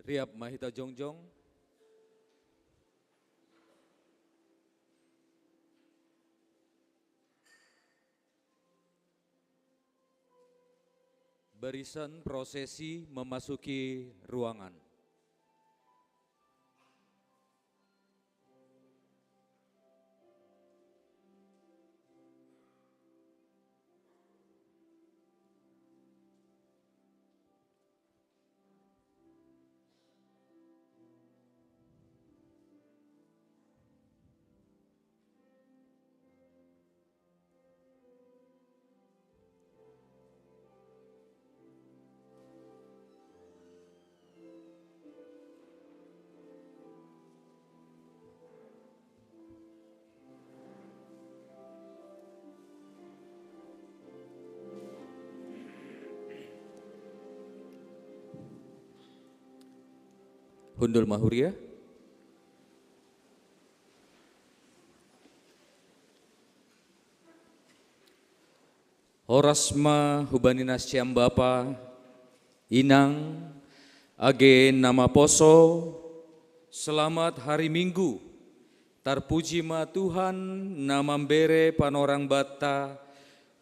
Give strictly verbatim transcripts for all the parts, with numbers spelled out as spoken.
Riap ma hita jongjong. Barisan prosesi memasuki ruangan. Hundul ma huria. Horas ma hubani nasiam bapa, inang, age na maposo. Selamat hari Minggu. Tarpuji ma Tuhan na mambere panorang banta,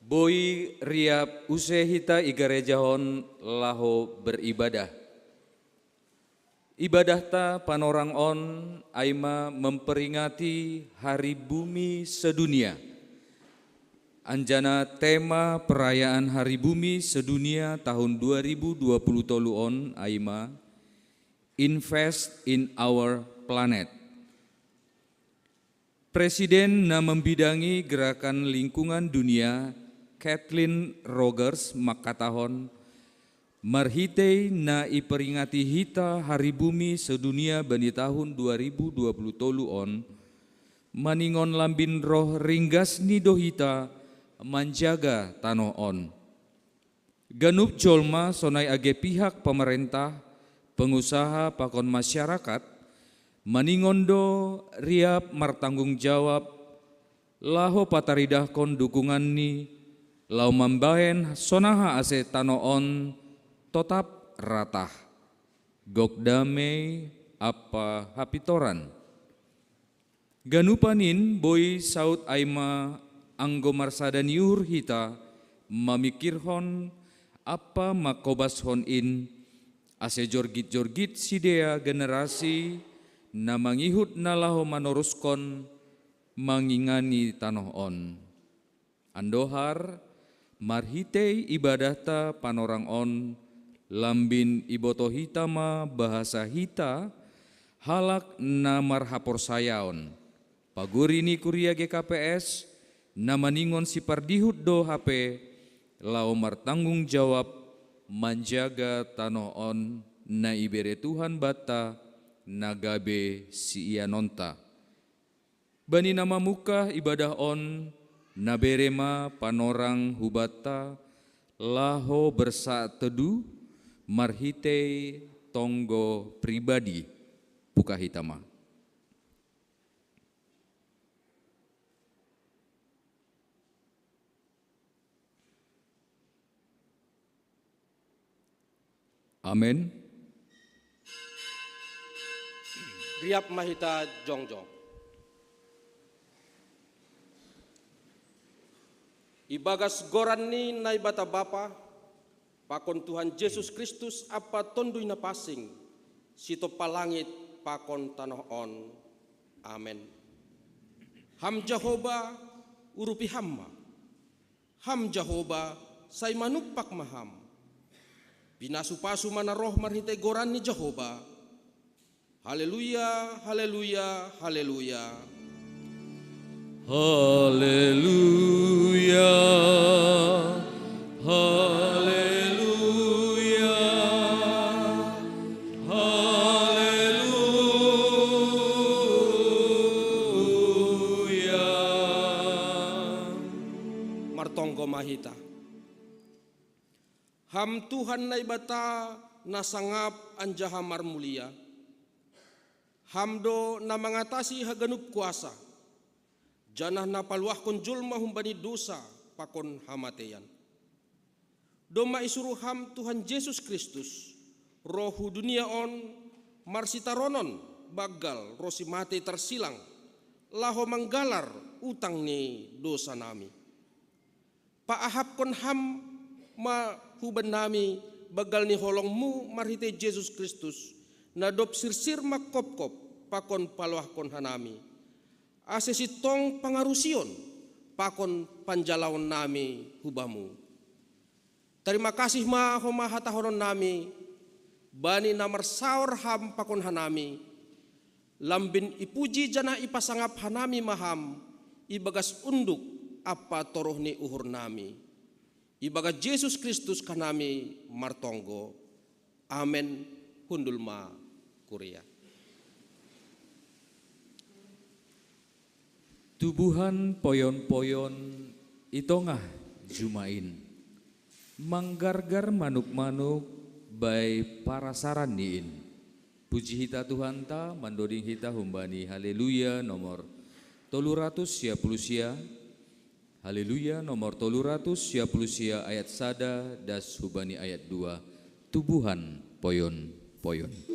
boi riap use hita i gareja on laho beribadah. Ibadahta panorang on ai ma memperingati Hari Bumi Sedunia. Anjana tema perayaan Hari Bumi Sedunia tahun dua ribu dua puluh tolu on ai ma Invest in Our Planet. Presiden na membidangi Gerakan Lingkungan Dunia, Kathleen Rogers, mangkatahon, marhitei na iperingati hita Hari Bumi Sedunia bani tahun dua ribu dua puluh tolu on, maningon lambin roh ringgasni do hita manjaga tanoh on. Ganup jolma sonai age pihak pamarentah, pengusaha pakon masyarakat, maningon do riap martanggung jawab, laho pataridahkon dukunganni, laho mambahen sonaha ase tanoh on totap ratah, gok damei ampa hapintoran. Ganupan in boi saut ai ma anggo marsada ni uhur hita mamingkirhon ampa mangkobaskon in, ase jorgit-jorgit sidea generasi na mangihut na laho manoruskon mangingani tanoh on. Andohar, marhitei ibadahta panorang on, lambin ibotoh hita ma bahasa hita, halak na marhaporsayaon, paguri ni kuria G K P S, na maningon sipardihut do hape, laho martanggung jawab manjaga tanoh on na ibere Tuhan banta, na gabe siianonta. Bani na mamungkah ibadah on, na bere ma panorang hubanta, laho bersaat teduh, marhitei tonggo pribadi. Buka hita ma. Amen. Riap ma hita jongjong. Ibagas goran ni Naibata Bapa, pakon Tuhan Jesus Kristus ampa Tonduy Napansing, sitompa langit pakon tanoh on. Amen. Ham Jahoba, urupi Ham ma. Ham Jahoba, sai manumpak ma Ham. Pinasu-pasu ma na roh marhitei goran ni Jahoba. Haleluya, haleluya, haleluya. Haleluya, haleluya, haleluya. Martonggo ma hita. Ham Tuhan Naibata na sangap anjaha marmulia, Ham do na mangatasi haganup kuasa, janah na paluahkon jolma humbani dousa pakon hamateian. Domma isuru Ham Tuhan Jesus Kristus, roh hu dunia on, marsitaronon banggal ro si matei tarsilang, laho manggalar utang ni dosa nami. Paahapkon ham ma huban nami banggal ni holongmu marhitei Jesus Kristus, na dob sirsir mangkopkop pakon paloahkon hanami, ase sintong pangarusion pakon panjalaon nami hubamu. Tarima kasih ma homa hatahonon nami, bani na marsaor ham pakon hanami, lambin ipuji janah ipasangap hanami ma ham ibagas unduk ampa toruh ni uhur nami. Ibagas Jesus Kristus hanami martonggo. Amen. Hundul ma kuria. Tubuhan poyon-poyon i tongah juma in, manggargar manuk-manuk bai parasaran ni in. Puji hita Tuhanta, mandoding hita humbani Haleluya nomor tolu ratus sia puluh sia. Haleluya nomor tolu ratus sia puluh sia ayat sada das hubani ayat dua. Tubuhan poyon-poyon.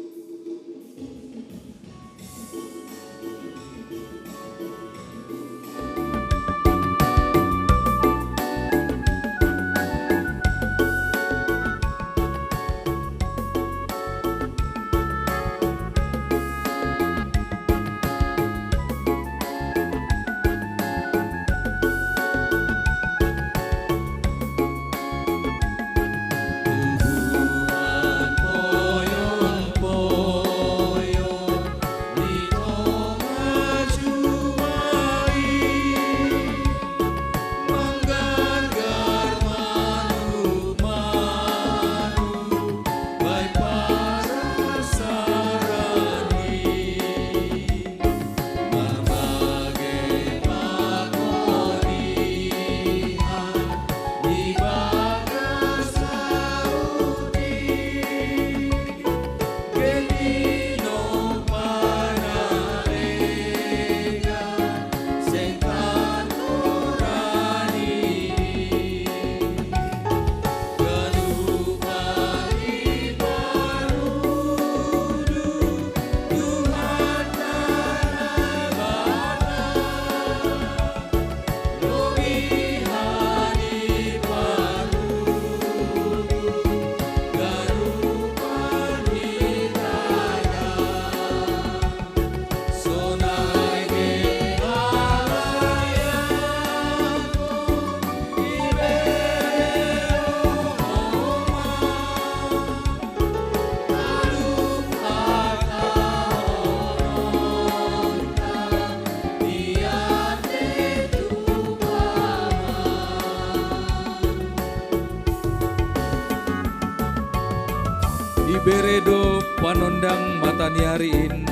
Ibere do panondang mata ni ari in,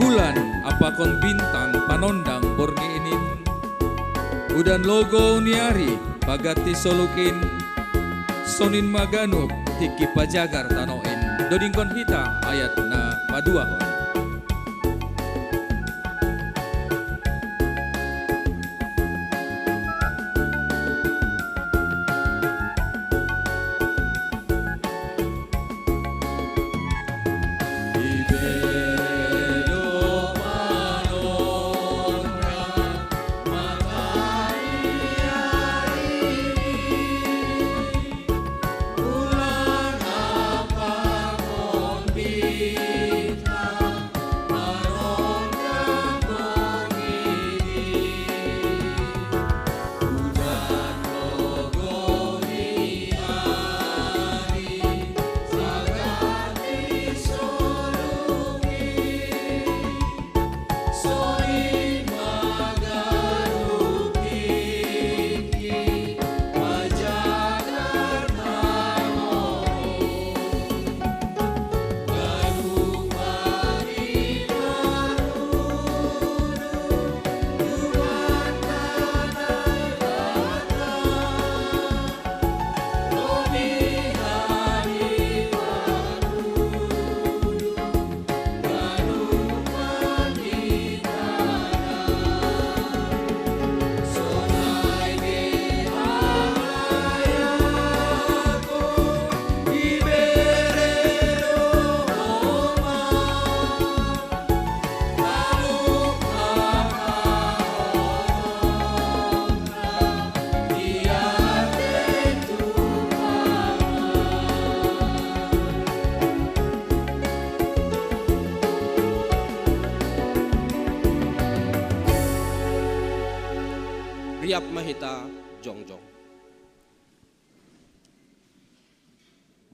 bulan ampakon bintang panondang borngin in, udan logou ni ari paganti soluk in, sonin ma ganup tingki pajagar tanoh in. Dodingkon hita ayat na paduahon.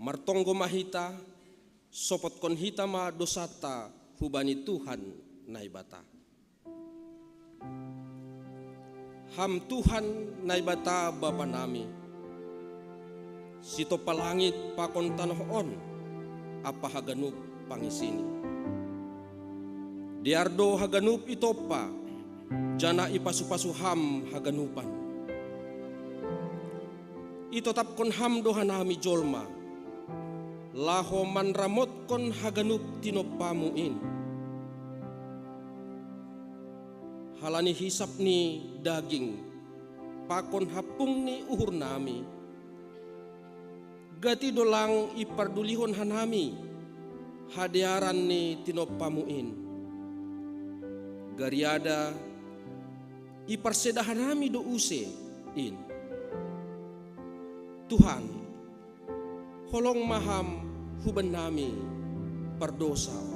Martonggo ma hita, sopotkon hita ma dosanta hubani Tuhan Naibata. Ham Tuhan Naibata Bapa nami, sitompa langit pakon tanoh on ampa haganup pangisini. Dear do haganup itompa, janah ipasu-pasu Ham haganupan. Itotapkon Ham do hanami jolma, laho manramotkon haganup tinompa-Mu in. Halani hisap ni daging pakon hampung ni uhurnami, gati do lang ipardulihon hanami hadearan ni tinompa-Mu in. Gariada iparseda hanami do use in. Tuhan, holong ma Ham hubannami pardousa on.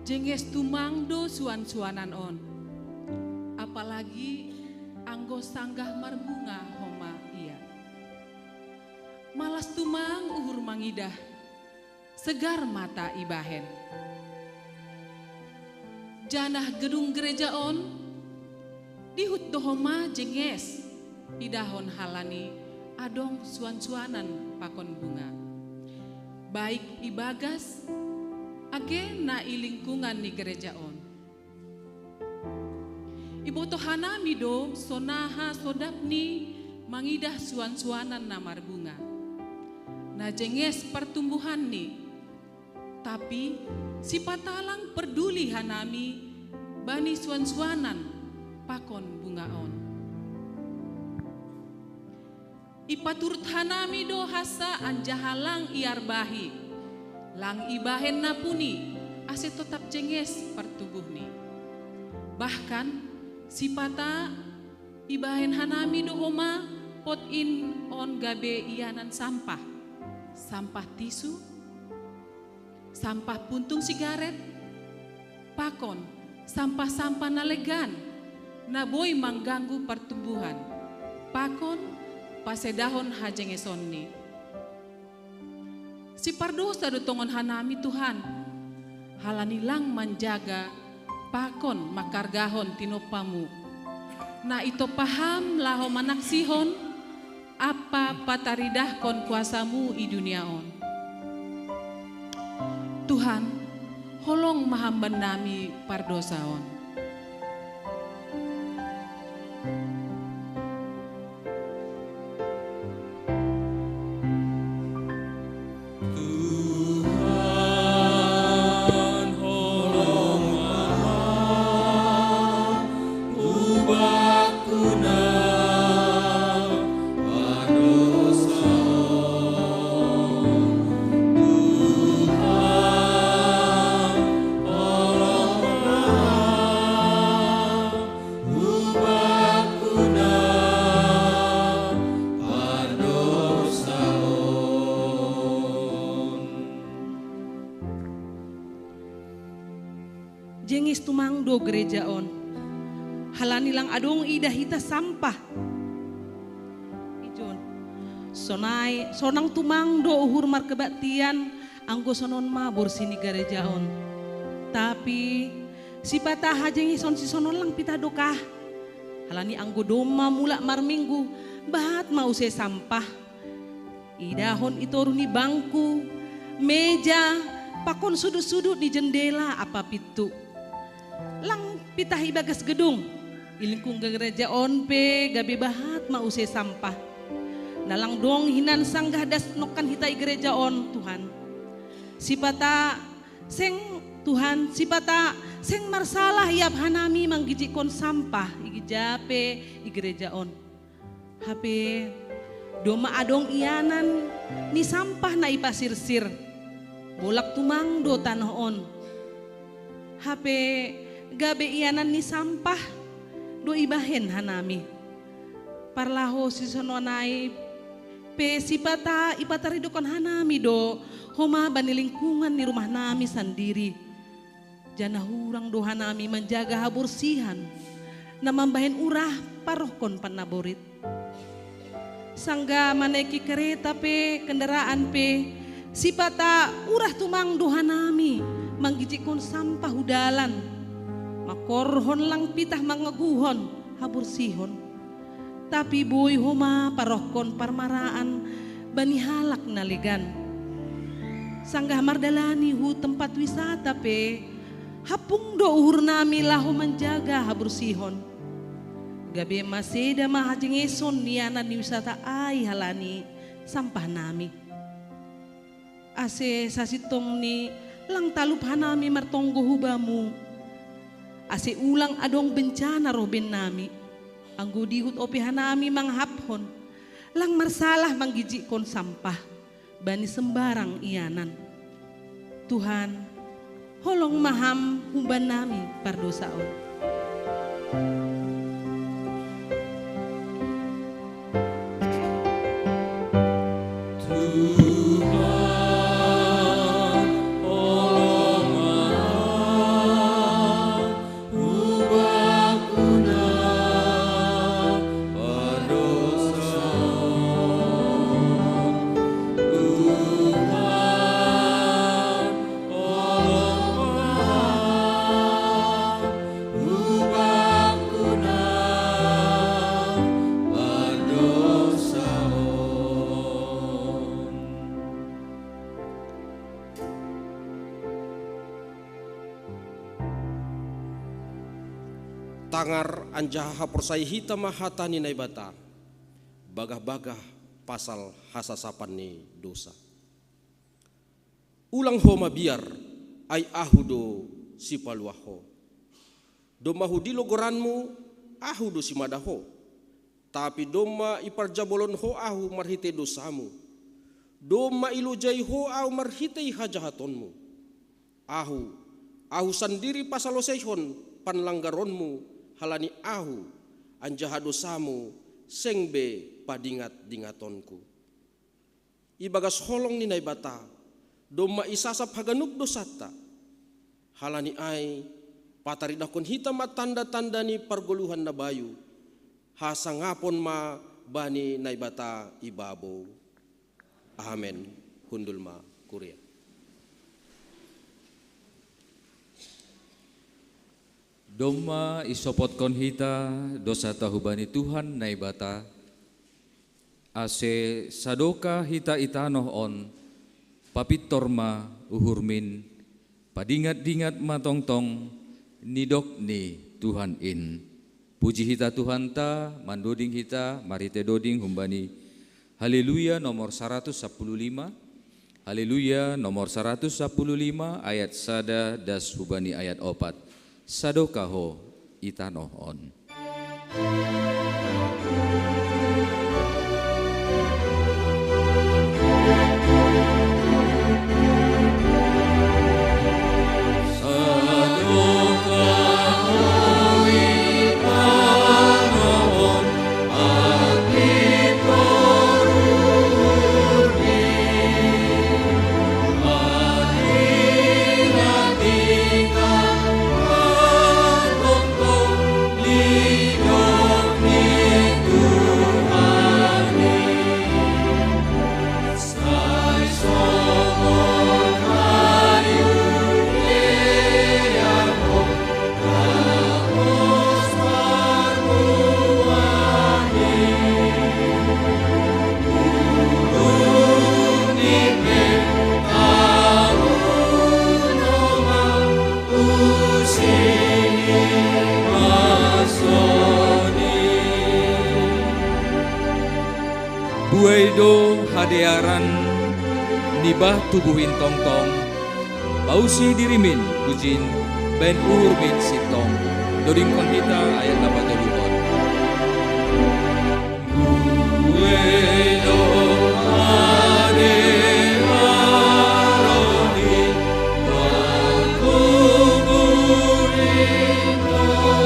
Jenges tumang do suan-suanan on, apalagi anggo sanggah marbunga homa ia. Malas tumang uhur mangidah, segar mata ibahen. Janah gedung gereja on dihut do homa jenges idahon halani adong suan-suanan pakon bunga, baik ibagas age na i lingkungan ni gereja on. Ibotoh hanami do sonaha sodapni mangidah suan-suanan na marbunga. Na jenges partumbuhanni, tapi sipata lang parduli hanami bani suan-suanan pakon bunga on. Ipaturut hanami do hansa anjaha lang iarbahi, lang ibahen na puni, ase totap jenges partubuhni. Bahkan sipata ibahen hanami do homa pot in on gabe ianan sampah, sampah tisu, sampah puntung sigaret, pakon sampah-sampah na legan na boi mangganggu partumbuhan, pakon pasedahon hajengesonni. Sipardousa do tongon hanami, Tuhan, halani lang manjaga pakon mangkargahon tinompa-Mu, na itompa Ham laho manaksihon ampa pataridahkon kuasa-Mu i dunia on. Tuhan, holong ma Ham bannami pardousa on. Jenges tumang do gereja on, halani lang adong idah hita sampah. Ijon. Sonai, sonang tumang do uhur markebaktian, anggo sonon ma borsih ni gereja on. Tapi sipata hajengeson sisonon lang pitah dokah. Halani anggo domma mulak marminggu, bahat ma use sampah. Idahon i toru ni bangku, meja, pakon sudut-sudut ni jendela ampa pintu. Lang pitah ibagas gedung, i lingkung gereja on pe gabe bahat ma use sampah. Dalang dong hinan sanggah das nongkan hita i gereja on, Tuhan. Sipata seng, Tuhan, sipata seng marsalah iap hanami manggijikkon sampah i ja pe i gereja on. Hape domma adong ianan ni sampah na ipasirsir, bolak tumang do tanoh on. Hape gabe ianan ni sampah do ibahen hanami. Parlaho sisonon ai pe sipata ipataridokkon hanami do homa bani lingkungan ni rumahnami sandiri. Janah hurang do hanami manjaga habursihan na mambahen urah parohkon pannaborit. Sanggah maneki kereta pe kendaraan pe, sipata urah tumang do hanami manggijikkon sampah hu dalan, mangkorhon lang pitah mangaguhon habursihon. Tapi boi homa parohkon parmaraan bani halak na legan. Sanggah mardalani hu tempat wisata pe, hampung do uhurnami laho manjaga habursihon. Gabe maseda ma hajengeson ni anak ni wisata ai halani sampahnami. Ase sasintongni lang talup hanami martonggo hu Bamu, ase ulang adong bencana roh bennami, anggo dihut ope hanami mangahaphon, lang marsalah manggijikkon sampah bani sembarang ianan. Tuhan, holong ma Ham humbannami pardosa on. Tangar anjaha haporsaya hita ma hata ni Naibata, bagah-bagah pasal hasasapan ni dosa. Ulang ho mabiar, ai Ahu do sipaluah ho. Domma hudilo goranmu, Ahu do simada ho. Tapi domma iparjabolon ho Ahu marhitei dosamu. Domma ilojai ho Ahu marhitei hajahatonmu. Ahu, Ahu sandiri pasaloseihon panlanggaronmu halani Ahu, anjaha dosamu seng be padingat-dingatonku. Ibagas holong ni Naibata, domma isasap haganup dosanta. Halani ai, pataridahkon hita ma tanda-tanda ni pargoluhan na bayu, hasangapon ma bani Naibata i babou. Amen. Hundul ma kuria. Domma isopotkon hita dosanta hubani Tuhan Naibata, ase sadoka hita i tanoh on, papintor ma uhurmin, padingat-dingat ma tongtong nidok ni Tuhan in. Puji hita Tuhanta, mandoding hita marhite doding humbani Haleluya nomor saratus sapuluh lima. Haleluya nomor saratus sapuluh lima, ayat sada das hubani ayat opat. Sadoka ho i tanoh on. Buei do hadearan ni bah tubuh in tongtong, pausi dirimin hujin baen uhurmin sintong. Dodingkon hita ayat na patoluhon. Buei do hadearan ni bah tubuh in tongtong,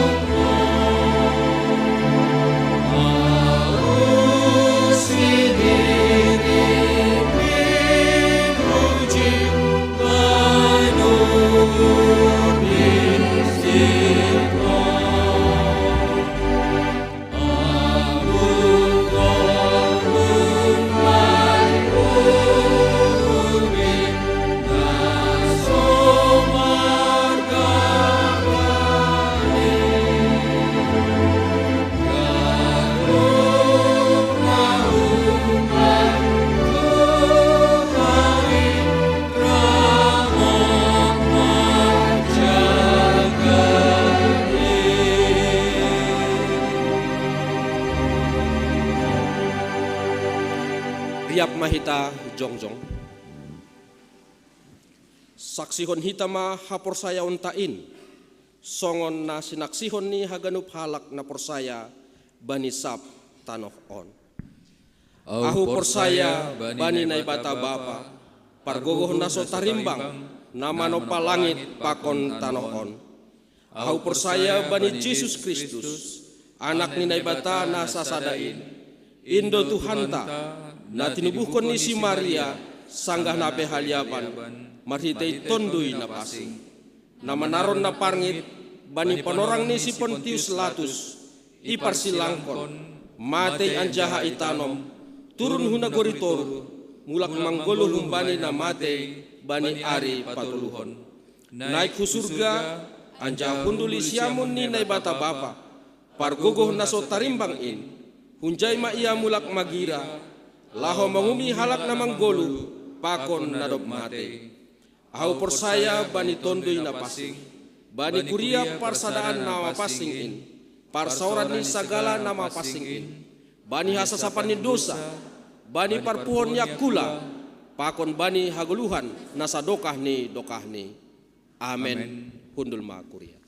Riap ma hita jongjong. Saksihon hita ma haporsayaonta in, songon na sinaksihon ni haganup halak na porsaya bani sab tanoh on. Ahu porsaya bani Naibata Bapa, pargogoh na so tarimbang, na manompa langit pakon tanoh on. Ahu porsaya bani Jesus Kristus, Anak ni Naibata na sasada in. In do Tuhanta, na tinubuhkon ni si Maria, sanggah na pe haliapan, marhitei Tonduy Napansing. Na manaron na parngit bani panorang ni si Pontius Latus, iparsilangkon, matei anjaha itanom, turun hu nagori toruh, mulak manggoluh humbani na matei bani ari patoluhon. Naik hu surga, anjaha hundul i siamun ni Naibata Bapa, pargogoh na so tarimbang in. Hunjai ma Ia mulak magira, laho mangumi halak na manggoluh pakon na dob matei. Ahu porsaya bani Tonduy Napansing, bani kuria parsadaan na mapansing in, parsaoran ni sagala na mapansing in, bani hasasapan ni dousa, bani parpuhoon ni angkula, pakon bani hagoluhan na sadokah ni dokahni. Amen. Amen. Hundul ma kuria.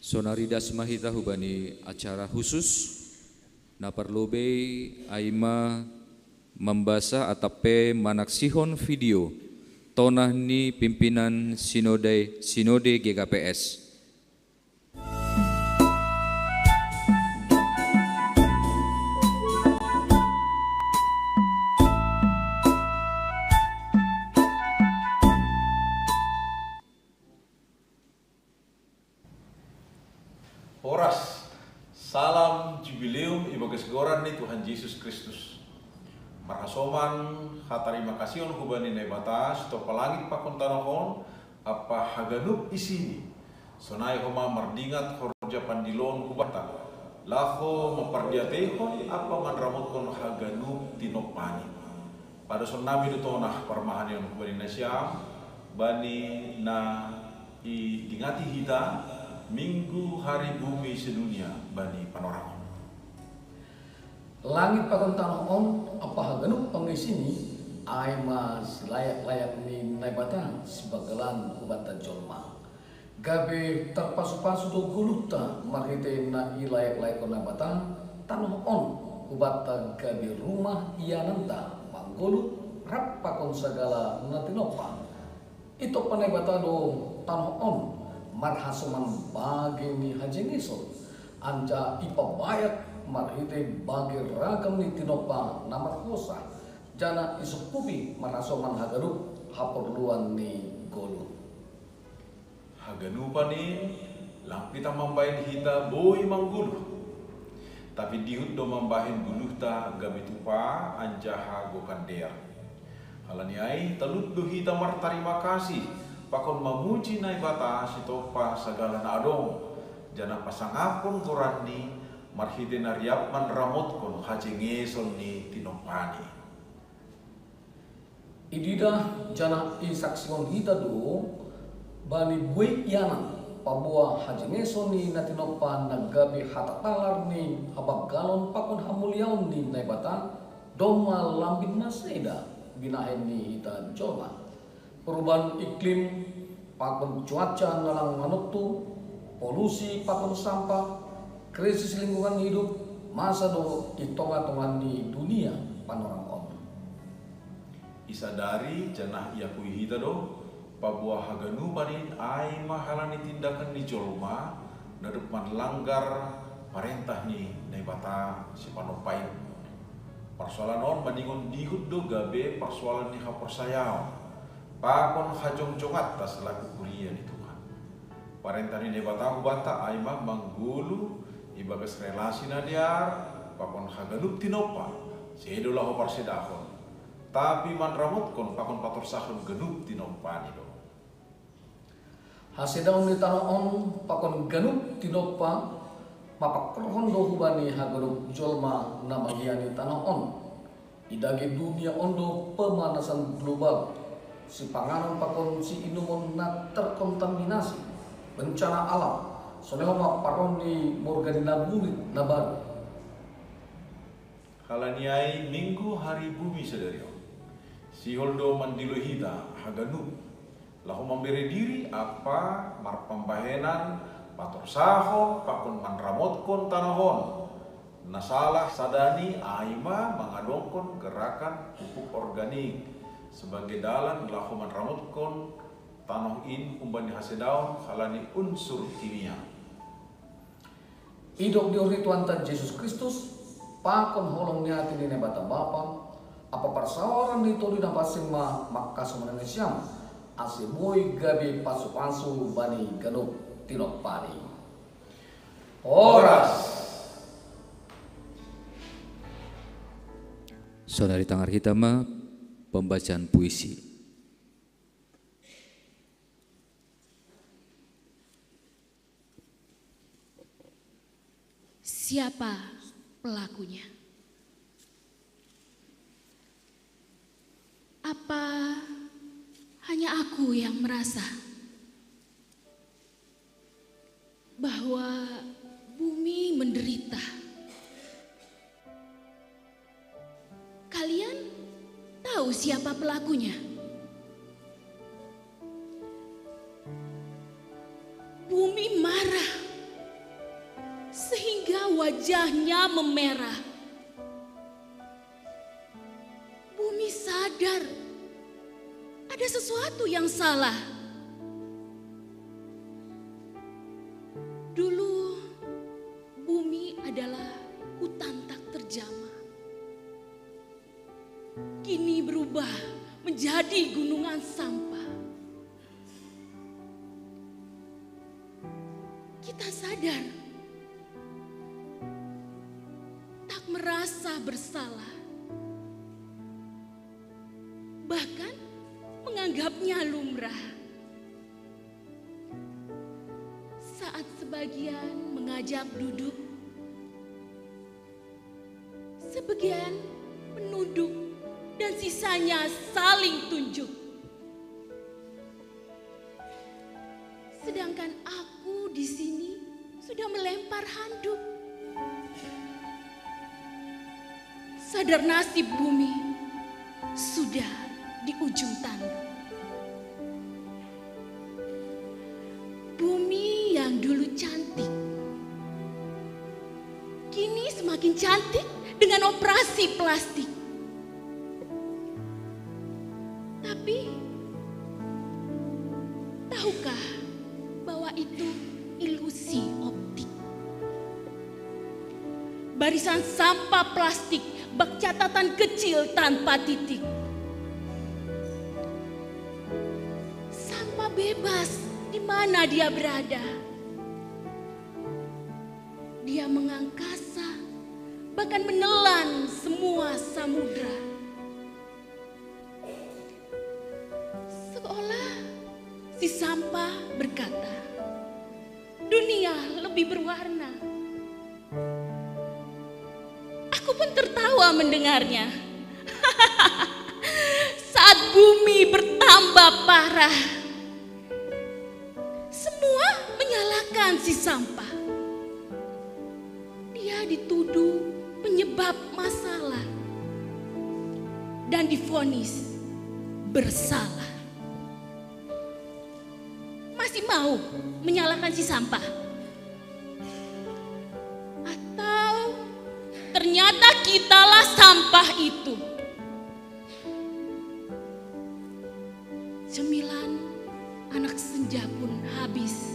Sonari das ma hita hubani acara khusus, na parlobei ai ma mambasa atap pe manaksihon video tonah ni pimpinan Sinode, Sinode G K P S. Horas, salam jubileum ibagas goran ni Tuhan Jesus Kristus. Marhasoman hatarima kasihon hubani Naibata, sitompa langit pakon tanoh on, ampa haganup isini. Sonai homa mardingat horja pandiloon hubanta, laho mampardiateihon ampa manramotkon haganup tinompani. Padosonnami do tonah parmahaneon hubani nasiam, bani na idingati hita Minggu Hari Bumi Sedunia bani panorang on. Langit pakon tanoh on, ampa haganup pangisini, ai ma silayak-layak ni Naibata sibanggalan hubanta jolma. Gabe tarpasupasu do goluhta marhitei na ilayaklayakkon Naibata tanoh on, hubanta gabe rumah iananta manggoluh rap pakon sagala na tinompa. Itompa Naibata do tanoh on marhasoman bage ni hajengeson, anjaha ipabayak marhitei bage ragam ni tinompa na marhosa, janah isungkupi marhasoman haganup haporluan ni goluh. Haganupan in, lang pitah mambahen hita boi manggoluh. Tapi dihut do mambahen goluhta gabe tupa anjaha gokan dear. Halani ai, talup do hita martarima kasih, pakon mamuji Naibata sitompa sagala na adong, janah pasangaphon goranni marhitei na riap manramotkon hajengeson ni tinompani. Ididah janah isaksihon hita do bani buei ianan, Paboa hajengeson ni na tinompa na gabe hatatalar ni habanggalon pakon hamuliaon ni Naibata, domma lambin maseda binahen ni hita jolma. Perubahan iklim pakon cuaca na lang manontu, polusi pakon sampah, krisis lingkungan hidup, masa do i tonga-tonga ni dunia panorang on. Isadari janah iakui hita do, paboa haganupan in ai ma halani tindakan ni jolma, na dob manlanggar parentah ni Naibata Sipanompa in. Parsoalan on maningon dihut do gabe parsoalan ni haporsayaon pakon hajongjonganta selaku huria ni Tuhan. Parentah ni Naibata hubanta ai ma manggoluh ibagas relasi na dear pakon haganup tinompa, sedo laho parsedahon, tapi manramotkon pakon patorsahon ganup tinompani do. Hasedaon ni tanoh on pakon ganup tinompa mapangkorhon do hubani haganup jolma na mangihani tanoh on. Idaging dunia on do pemanasan global, sipanganon pakon siinumon na terkontaminasi, bencana alam, songon i ma parroh ni morga ni na burit na baru. Halani ai Minggu Hari Bumi sadari on, sihol do mandilo hita haganup laho mambere diri ampa marpambahenan patorsahon pakon manramotkon tanoh on. Na salah sadani ai ma mangadongkon gerakan pupuk organik sebagai dalan laho manramotkon tanoh in humbani hasedaon halani unsur kimia. Idok diorhi Tuhanta Jesus Kristus, pakon holong ni ate ni Naibata Bapa, ampa parsaoran ni Tondi Napansing ma mangkasomani nasiam, ase boi gabe pasu-pasu bani ganup tinompani. Horas. Sonari tangar hita ma pembacaan puisi. Siapa pelakunya? Apa hanya aku yang merasa bahwa bumi menderita? Kalian tahu siapa pelakunya? Bumi marah sehingga wajahnya memerah. Bumi sadar ada sesuatu yang salah. Dulu bumi adalah hutan tak terjamah. Kini berubah menjadi gunungan sampah. Kita sadar, tak merasa bersalah, bahkan menganggapnya lumrah. Saat sebagian mengajak duduk, sebagian menunduk, dan sisanya saling tunjuk. Sedangkan aku di sini sudah melempar handuk. Sadar nasib bumi sudah di ujung tanduk. Bumi yang dulu cantik, kini semakin cantik dengan operasi plastik. Tapi, tahukah bahwa itu ilusi optik? Barisan sampah plastik bak catatan kecil tanpa titik. Sampah bebas di mana dia berada. Dia mengangkasa, bahkan menelan semua samudra. Seolah si sampah berkata, "Dunia lebih berwarna." Aku pun tertawa mendengarnya. Saat bumi bertambah parah, semua si sampah. Dia dituduh penyebab masalah dan divonis bersalah. Masih mau menyalahkan si sampah? Atau ternyata kitalah sampah itu? Cemilan anak senja pun habis.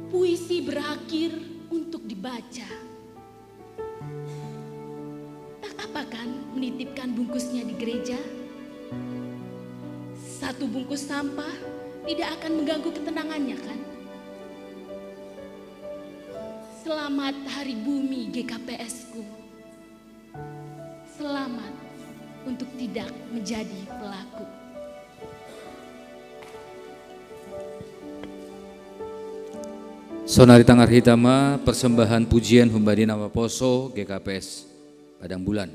Puisi berakhir untuk dibaca. Tak apa kan menitipkan bungkusnya di gereja? Satu bungkus sampah tidak akan mengganggu ketenangannya kan? Selamat Hari Bumi G K P S-ku. Selamat untuk tidak menjadi pelaku. Sonari tangar hitama persembahan pujian humbadi nama poso G K P S Padang Bulan.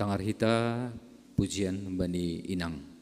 Tangar hita pujian bani inang.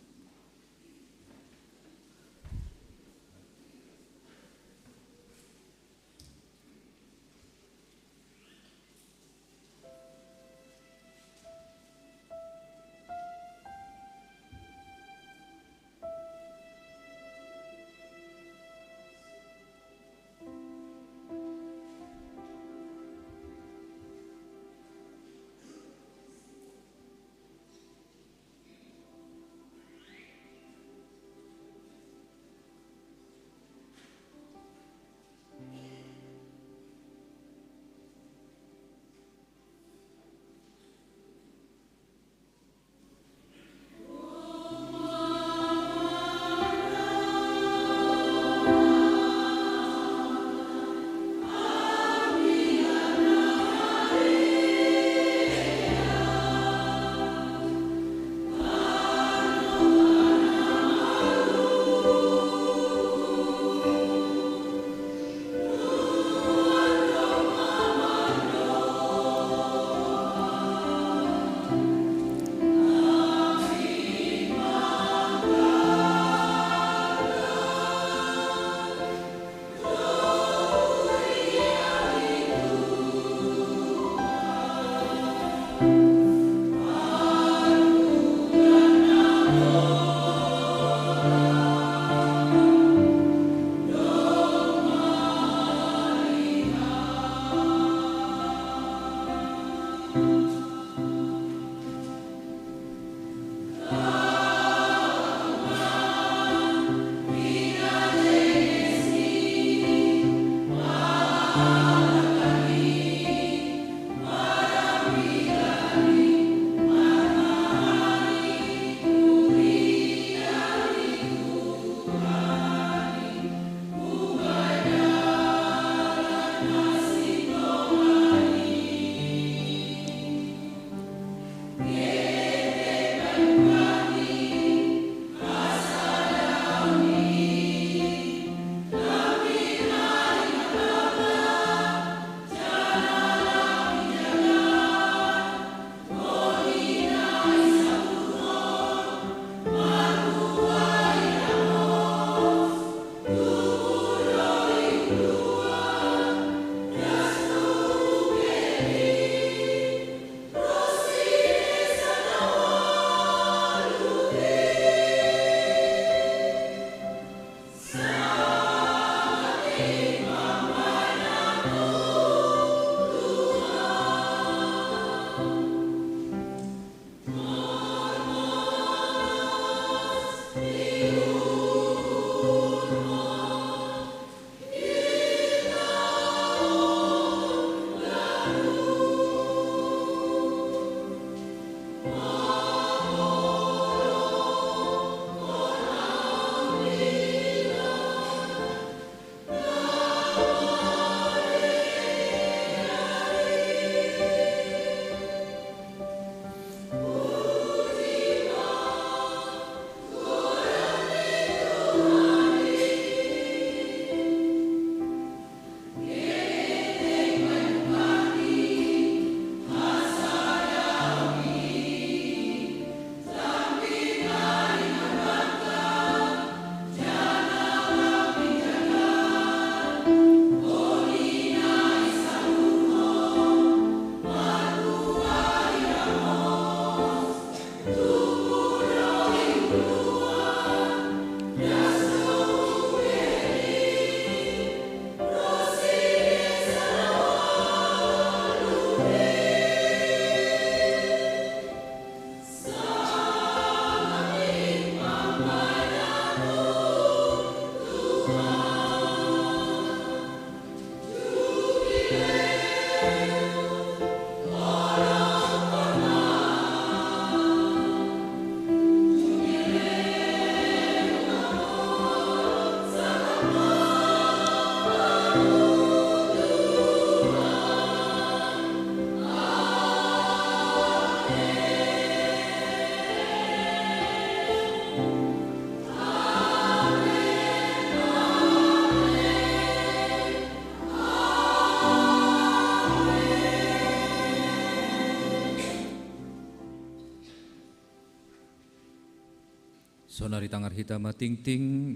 Sonari tangar hita ma tingting,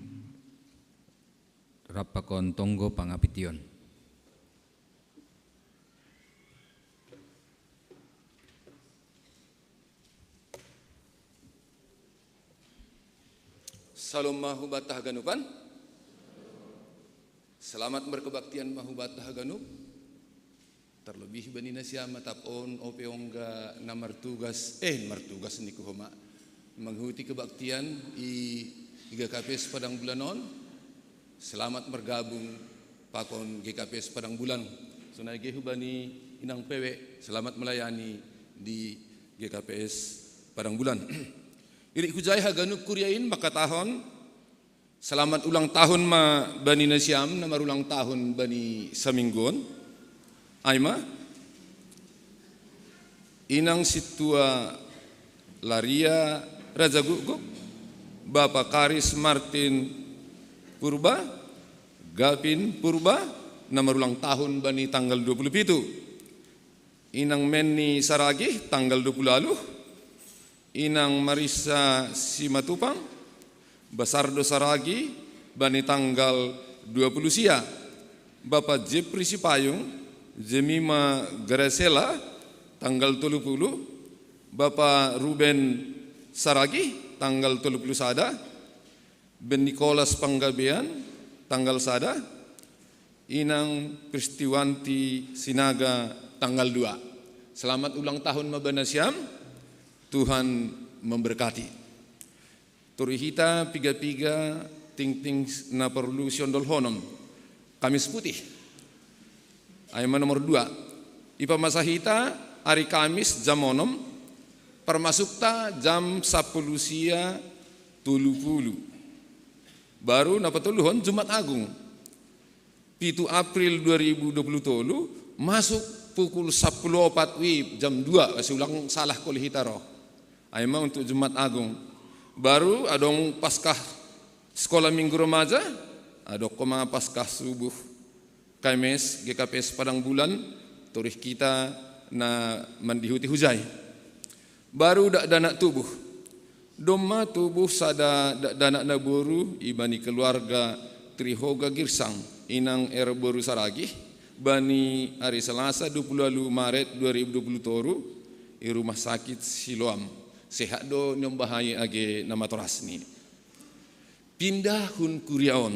rap pakon tonggo pangapition. Salom ma hubata haganupan. Selamat berkebaktian ma hubata haganup. Terlebih bani nasiam atap on ope ongga na martugas, eh, martugas ni kuhoma, mengikuti kebaktian i G K P S Padang Bulan on. Selamat bergabung pakon G K P S Padang Bulan. Sonai ge hubani inang pewe, selamat melayani di G K P S Padang Bulan. Irik hujai haganup kuriain makatahon, selamat ulang tahun ma bani nasiam na marulang tahun bani samingguon. Ai ma, inang sintua Laria Raja Gukguk, bapa Karis Martin Purba, Gapin Purba, na marulang tahun bani tanggal dua puluh pitu. Inang Menni Saragih tanggal dua puluh aluh, inang Marissa Simatupang, Basardo Saragih bani tanggal dua puluh sia, bapa Jepri Sipayung, Jemima Gracela tanggal tolu puluh, bapa Ruben Saragih tanggal tolu puluh sada, Ben Nikolas Panggabean tanggal sada, inang Pristiwanti Sinaga tanggal dua. Selamat ulang tahun ma bani nasiam. Tuhan memberkati. Turi hita piga-piga tingting na porlu siondolhonon. Kamis putih. Ai ma nomor dua. Ipamasa hita ari Kamis jam onom, parmasukta jam sapuluh sia tolu puluh. Baru na patoluhon Jumat Agung. Pitu April dua ribu dua puluh tolu, masuk pukul sapuluh opat wib, jam dua, asa ulang salah koli hita ro. Ai ma untuk Jumat Agung. Baru adong Paskah Sekolah Minggu Remaja, adong homa Paskah Subuh K M S, G K P S Padang Bulan, torih hita na mandihuti hujai. Baru dakdanak tubuh. Domma tubuh sada dakdanak naboru ibani keluarga Trihoga Girsang, inang R. Boru Saragih, bani ari Selasa dua puluh aluh Maret dua ribu dua puluh toru, i Rumah Sakit Siloam. Sehat do niombahai age na matorasni. Pindah hun kuria on.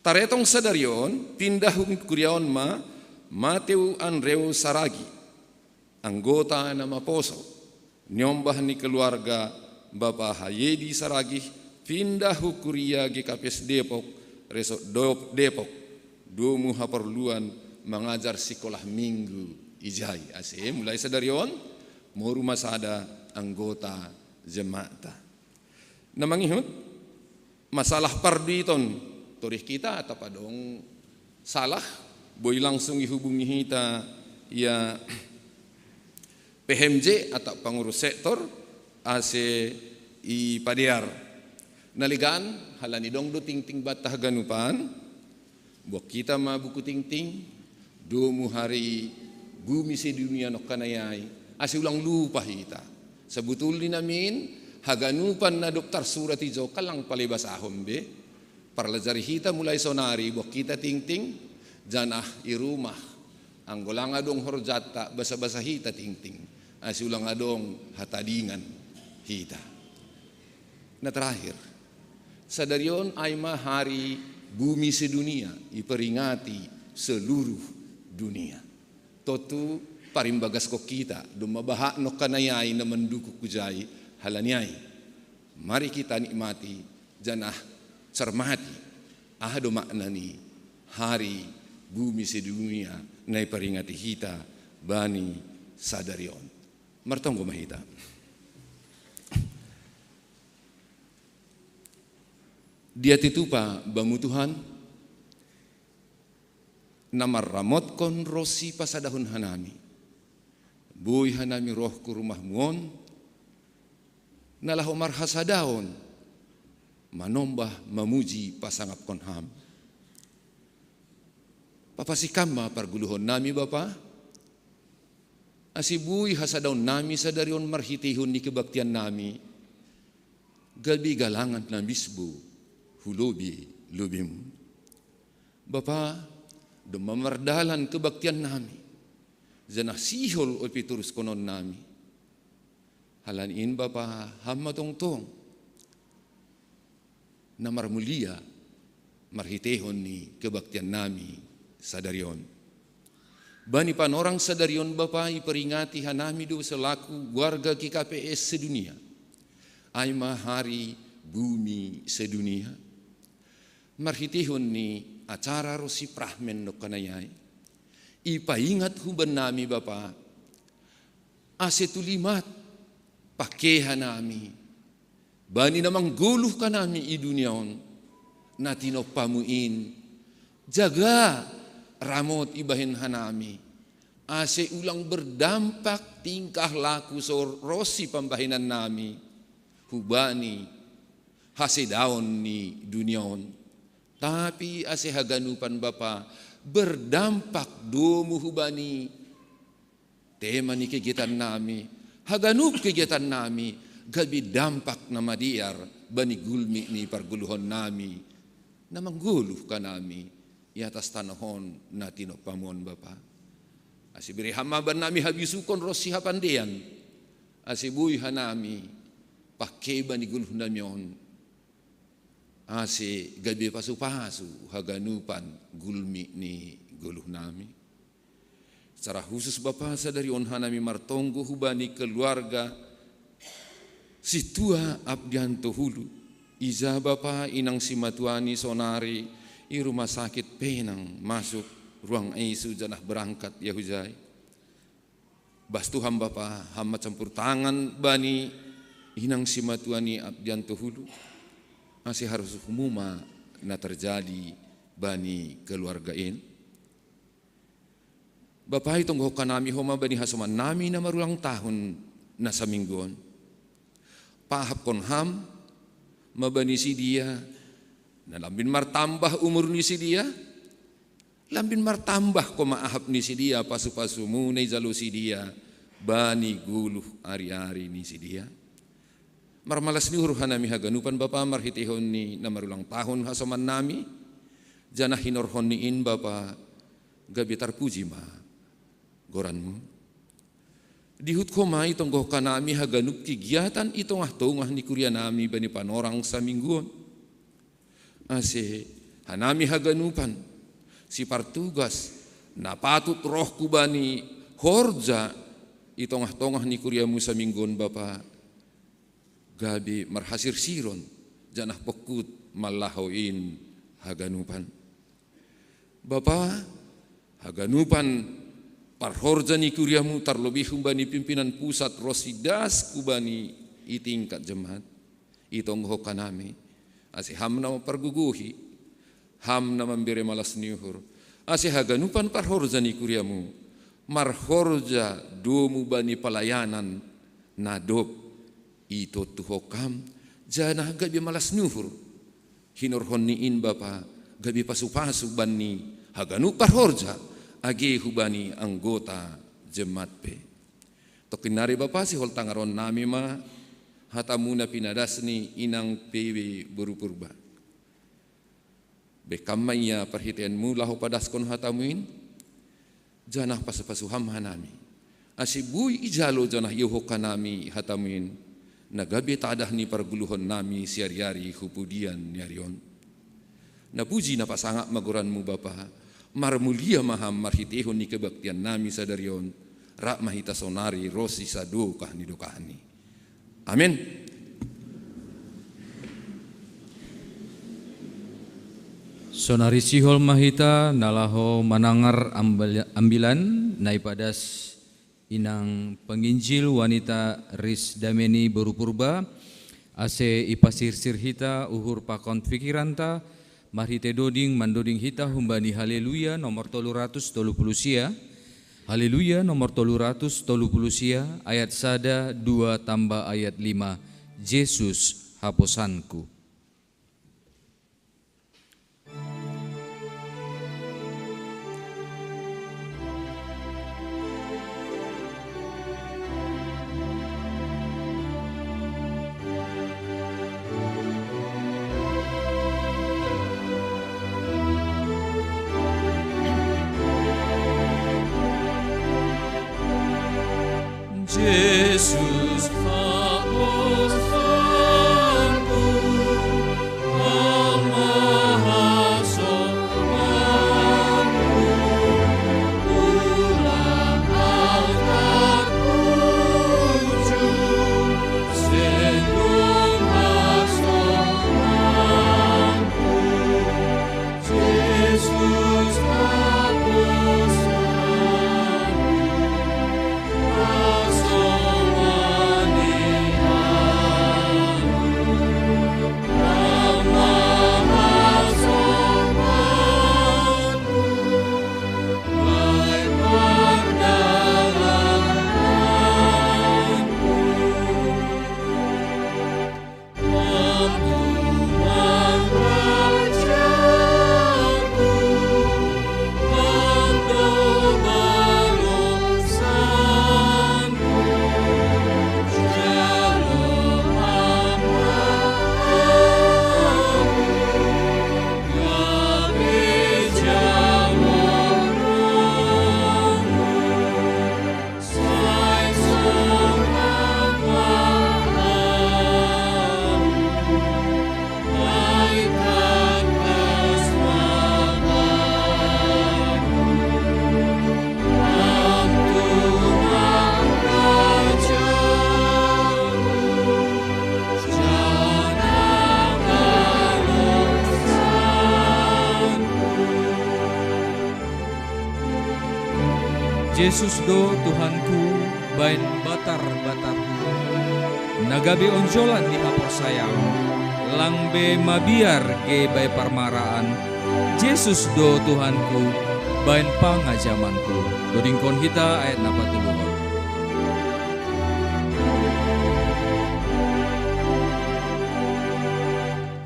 Taretong sadari on, pindah hun kuria on ma Mateu Andreu Saragih, anggota na maposo, niombah ni keluarga Bapa Hayedi Saragih, pindah hu kuria G K P S Depok, Resort Dop-, Depok, domu haporluan mangajar sikolah minggu ijai. Ase mulai sadari on, moru ma sada anggota jemaatta. Na mangihut, masalah parduiton, torih hita atap adong salah, boi langsung ihubungi hita ia P H M J atap pangurus sektor, ase ipadear. Na legan, halani dong do tingting banta haganupan, buat hita ma buku tingting, domu hari bumi sedunia nongkanai ai, ase ulang lupa hita. Sebetulni namin, haganupan na dob tarsurat i jo, kalang palebasahon be, parlajari hita mulai sonari, buat hita tingting, janah i rumah, anggo lang adong horjanta, basa-basa hita tingting, ase ulang adong hatadingan hita. Na terakhir, sadari on ai ma hari bumi sedunia, iperingati seluruh dunia. Tontu parimbagaskon hita, domma bahat nongkanai ai na mandukung hujai halani ai. Mari hita nikmati, janah cermati, aha do makna ni hari bumi sedunia na iperingati hita bani sadari on. Martonggo ma hita. Diatitupa Bamu Tuhan, na marramotkon ronsi pasadahon hanami. Boi hanami roh hu rumahMu on, na laho marhasadaon, manombah, mamuji, pasangapkon Ham. Papansing Ham ma pargoluhonnami, Bapa, ase boi hasadaonnami sadari on marhiteihon ni kebaktiannami, gabe galangan na misbo hu lobi-lobimu. Bapa, domma mardalan kebaktian nami, janah sihol ope toruskonon nami. Halani in Bapa, Ham ma tongtong na marmulia marhiteihon ni kebaktian nami sadari on. Bani panorang sadari on Bapa, iperingati hanami do selaku warga G K P S sedunia. Ai ma hari bumi sedunia. Marhiteihon ni acara ronsi prahmen nongkanai ai, ipaingat hubannami Bapa, ase tulimat pangke hanami bani na manggoluh hanami i dunia on, na tinompamu in, jaga, ramot ibahen hanami, ase ulang berdampak tingkah laku so ronsi pambahenannami hubani hasedaon ni dunia on, tapi ase haganupan Bapa berdampak domu hubani tema ni kegiatannami, haganup kegiatannami gabe dampak na madear bani gulmit ni pargoluhonnami, na manggoluh hanami i atas tanoh on na tinompamu on Bapa. Ase bere Ham ma bannami habisuhon ronsi hapandean, ase boi hanami pangke bani goluhnami on, ase gabe pasu-pasu haganupan gulmit ni goluhnami. Secara khusus Bapa, sadari on hanami martonggo hubani keluarga sintua Abdianto Hulu. Ija Bapa, inang simatuani sonari i rumah sakit pe nang masuk ruang I C U janah berangkat ia hujai. Bas Tuhan Bapa, Ham ma campur tangan bani inang simatuani Abdianto Hulu, ase harosuhmu ma na terjadi bani keluarga in. Bapa, itonggohon hanami Ho ma bani hasomannami na marulang tahun na saminggu on. Paahapkon Ham ma bani sidea, na lambin martambah umur ni sidea, lambin martambah Ho ma ahap ni sidea pasu-pasumu na ijalo sidea bani goluh ari-ari ni sidea. Marmalas ni uhur hanami haganupan Bapa marhiteihon ni na marulang tahun hasomannami, janah hinorhon ni in Bapa, gabe tarpuji ma goranmu. Dihut Ho ma itonggohon hanami haganup kegiatan i tongah-tongah ni kurianami bani panorang saminggu on. Ase hanami haganupan sipartugas na patut roh hubani horja i tongah-tongah ni kuriamu saminggu on Bapa, gabe marhasirsiron janah pongkut manlahou in haganupan. Bapa, haganupan parhorja ni kuriamu tarlobih hubani pimpinan pusat ronsi das hubani i tingkat jemaat, itonggohon hanami, ase Ham na mampargogohi, Ham na mambere malas ni uhur, ase haganupan parhorja ni kuriamu marhorja domu bani palayanan na dob itontuhon Ham, janah gabe malas ni uhur. Hinorhon ni in Bapa, gabe pasu-pasu bani haganup parhorja, age hubani anggota jemaat pe. Tongkin nari Bapa, sihol tangaronnami ma hatamu na pinadas ni inang P W boru Purba. Bengkam ma ia parhiteenmu laho padaskon hatamu in, janah pasu-pasu Ham hanami, ase boi ijalo janah iyohon hanami hatamu in, na gabe tadah ni pargoluhonnami siari-ari hu pudian ni ari on. Na puji na pasangap ma goranmu Bapa, marmulia ma Ham marhiteihon ni kebaktiannami sadari on, rap ma hita sonari ronsi sadokah ni dokahni. Amen. Sonari sihol ma hita na laho manangar ambil-, ambilan na ipadas inang penginjil wanita Ris Dameni boru Purba, ase ipasirsir hita uhur pakon pikiranta, marhite doding mandoding hita humbani Haleluya nomor tolu ratus tolu puluh sia. Haleluya nomor tolu ratus tolu puluh sia, ayat sada, dua tambah ayat lima. Jesus haposanku. Jesus do Tuhanku, baen batar-batarku, na gabe onjolan ni haporsayaon, lang be mabiar ge bae parmaraan. Jesus do Tuhanku, baen pangajamanku. Dodingkon hita ayat na patoluhon.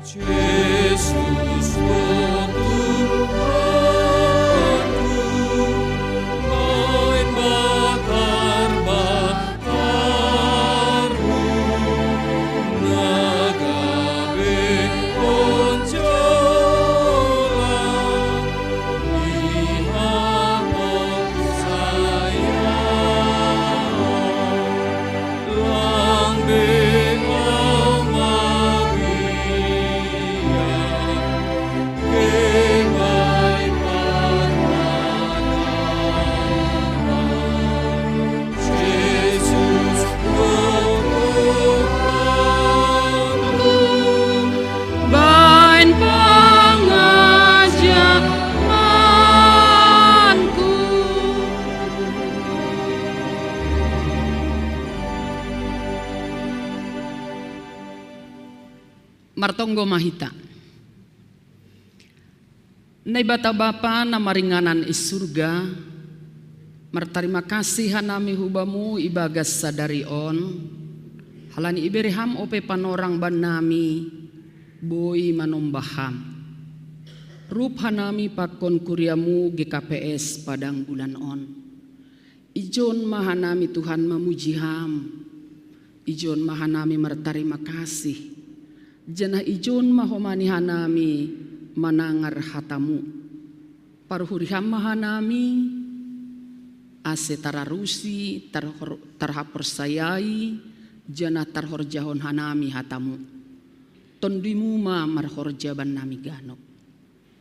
Jesus do Tuhanku, baen batar-batarku, na gabe onjolan ni haporsayaon. Baen pangajamanku. Martonggo ma hita. Naibata Bapa na maringanan i surga, martarima kasih hanami hu Bamu ibagas sadari on, halani ibere Ham ope panorang bannami boi manombah Ham. Rup hanami pakon kuriamu G K P S Padang Bulan on. Ijon ma hanami Tuhan mamuji Ham. Ijon ma hanami martarima kasih. Janah ijon ma homa ni hanami manangar hatamu. Paruhuri Ham ma hanami, ase tararusi, tarhor-, tarhaporsayai, janah tarhorjahon hanami hatamu. TonduyMu ma marhorja bannami ganup.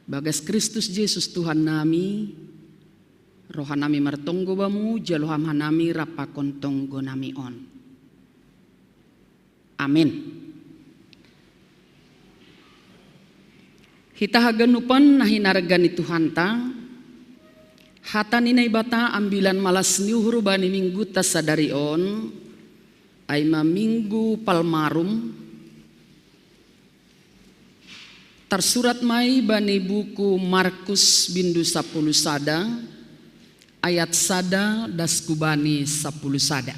Bagas Kristus Jesus Tuhan nami, roha nami martonggo Bamu, jalo Ham hanami rap pakon tonggo nami on. Amin. Hita haganupan na hinarga ni Tuhanta, hata ni Naibata ambilan malas ni uhur bani mingguta sadari on, ai ma Minggu Palmarum, tarsurat ma i bani buku Markus bindu sapuluh sada, ayat sada das hu bani sapuluh sada.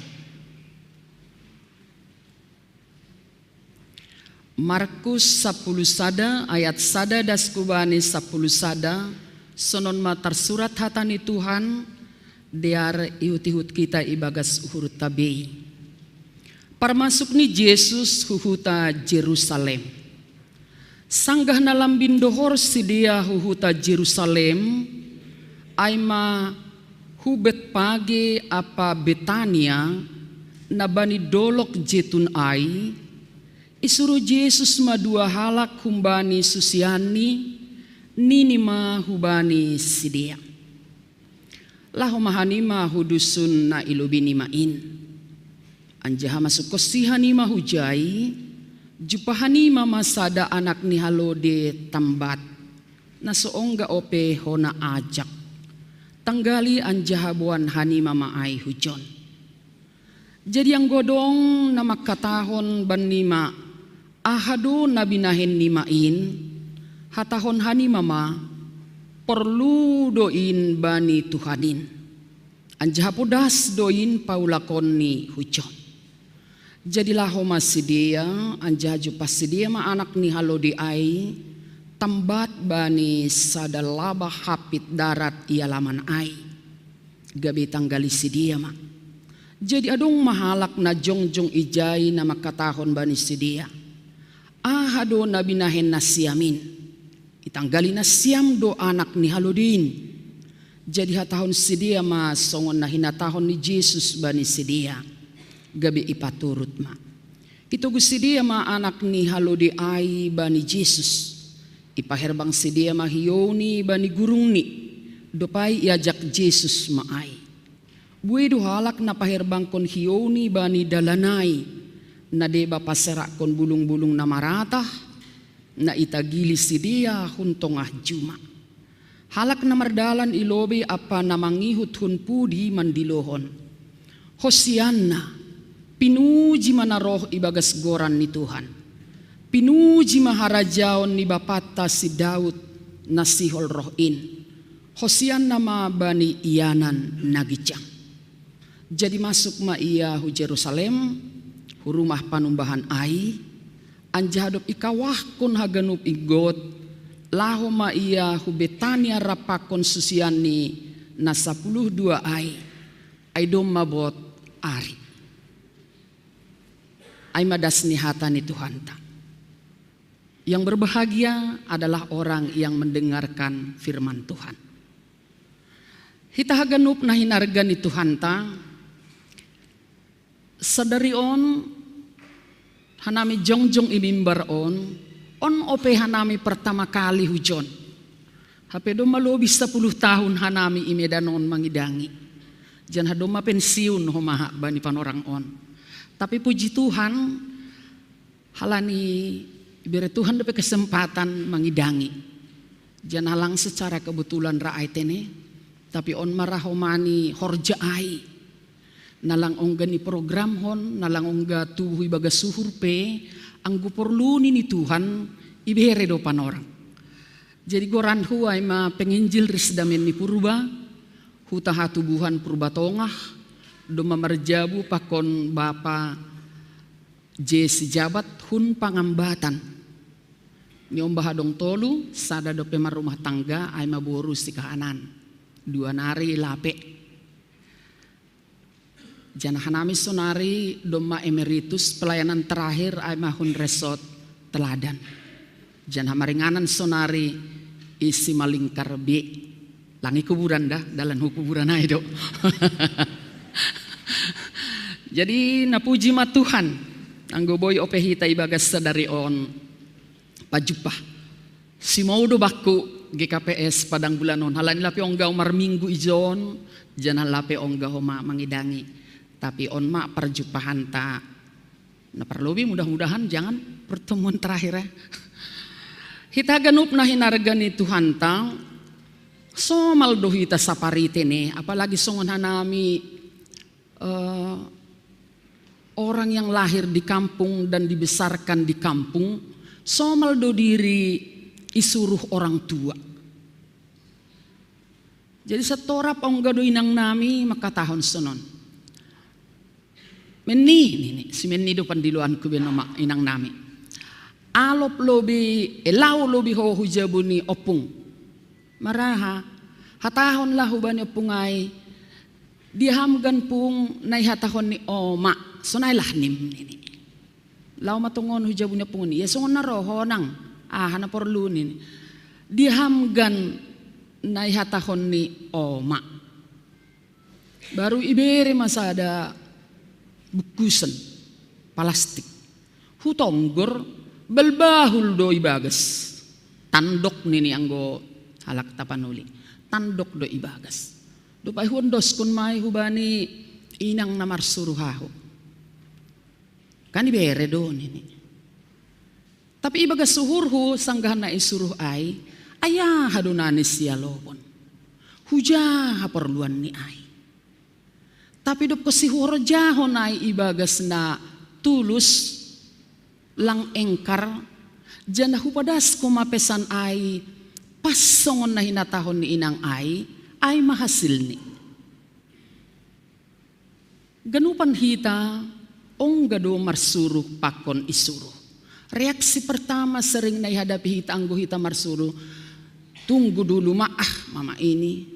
Markus sapuluh sada ayat sada das hu bani sapuluh sada, sonon ma tarsurat hata ni Tuhan, dear ihut-ihut hita ibagas uhurta bei. Parmasuk ni Jesus hu huta Jerusalem. Sanggah na lambin dohor sidea hu huta Jerusalem, ai ma hu Betpage ampa Betania, na bani dolok Jetun ai, isuruh Jesus ma dua halak humbani susianNi, nini ma hubani sidea: Laho ma hanima hu dusun na i lobei nima in. Anjaha masukkonsi hanima hujai, jumpah hanima ma sada anak ni halode tambat, na so ongga ope hona ajak. Tanggali anjaha boan hanima ma ai hujon. Jadi anggo adong na mangkatahon bannima: Aha do na binahen nima in? Hatahon hanima ma: Porlu do in bani Tuhan in. Anjaha podas do in paulakonni hujon. Jadi laho ma sidea, anjaha jumpah sidea ma anak ni halode ai, tambat bani sada labah hapit darat i alaman ai. Gabe tanggali sidea ma. Jadi adong ma halak na jongjong ijai na mangkatahon bani sidea: Aha do na binahen nasiam in? Itanggali nasiam do anak ni halode in. Jadi hatahon sidea ma songon na hinatahon ni Jesus bani sidea, gabe ipaturut ma. Itogu sidea ma anak ni halode ai bani Jesus. Ipaherbang sidea ma hiouni bani gurungni, dob ai iajak Jesus ma ai. Buei do halak na paherbangkon hiouni bani dalan ai, na deba paserakkon bulung-bulung na maratah, na itagili sidea hun tongah juma. Halak na mardalan i lobei ampa na mangihut hun pudi mandilohon: Hosianna, pinuji ma na roh ibagas goran ni Tuhan. Pinuji ma harajaon ni bapanta si Daud na sihol roh in. Hosianna ma bani ianan na ginjang. Jadi masuk ma ia hu Jerusalem, hu rumah panumbahan ai, anjaha dob ikawahkon haganup inggot, laho ma ia hu Betania rap pakon susianni na sapuluh dua ai, ai domma bot ari. Ai ma das ni hata ni Tuhanta. Yang berbahagia adalah orang yang mendengarkan firman Tuhan. Hita haganup na hinarga ni Tuhanta, sadari on hanami jongjong i mimbar on, on ope hanami pertama kali hujon. Hape domma lobih sapuluh tahun hanami i Medan on mangidangi. Janah domma pensiun homa bani panorang on. Tapi puji Tuhan, halani ibere Tuhan dope kesempatan mangidangi. Janah lang secara kebetulan ra ai tene, tapi on ma ra homani horja ai. Na lang ongga niprogramhon, na lang ongga tubuh ibagas uhur pe, anggo porlu ni Tuhan, ibere do panorang. Jadi goranhu ai ma penginjil ris damen ni Purba, huta hatubuhan Purba Tongah, domma marjabu pakon bapa J. Sijabat hun Pangambatan. Niombah adong tolu, sada dope marrumah tangga, ai ma boru si kahanan. Dua nari lape. Janah hanami sonari domma emeritus pelayanan terakhir ai ma hun resort Teladan. Janah maringanan sonari i Simalingkar B. Lang i kuburan da, dalan hu kuburan ai do. Jadi napuji ma Tuhan, anggo boi ope hita ibagas sadari on pajumpah. Simou do bakku G K P S Padang Bulan on, halani lape ongga marminggu ijon, janah lape ongga homa mangidangi. Tapi on ma parjumpahanta na parlobei, mudah-mudahan jangan pertemuan terakhir ya. Hita ganup na hinarga ni Tuhanta, somal do hita sapariten e, apalagi songon hanami eh, orang yang lahir di kampung dan dibesarkan di kampung, somal do diri isuruh orang tua. Jadi satorop ongga do inang nami mangkatahon sonon. Menni, nini, si Menni do pandiloanku be nama inang nami. Alop lobei, eh, lao lobei ho hu jabu ni ompung. Maraha, hatahonlah hubani ompung ai, dia hamgan pung na ihatahon ni oma, sonailah nim nini. Lao ma tongon hu jabu ni ompung on, ia songon na ro ho nang, aha na porlu nini. Dia hamgan na ihatahon ni oma. Baru ibere ma sada bungkusan palastik. Hutonggor, balbahul do ibagas. Tandok nini anggo halak Tapanuli. Tandok do ibagas. Dob ai huondoskon ma i hubani inang na marsuruh ahu. Kan ibere do nini. Tapi ibagas uhurhu sanggah na isuruh ai, ai aha do na nisialopon. Huja haporluan ni ai. Tapi dob konsi huhorjahon ai ibagas na tulus, lang engkar, janah hupadasko ma pesan ai pas songon na hinatahon ni inang ai, ai ma hasilni. Ganupan hita ongga do marsuruh pakon isuruh. Reaksi pertama sering na ihadapi hita anggo hita marsuruh, tunggu dulu ma ah, mama ini.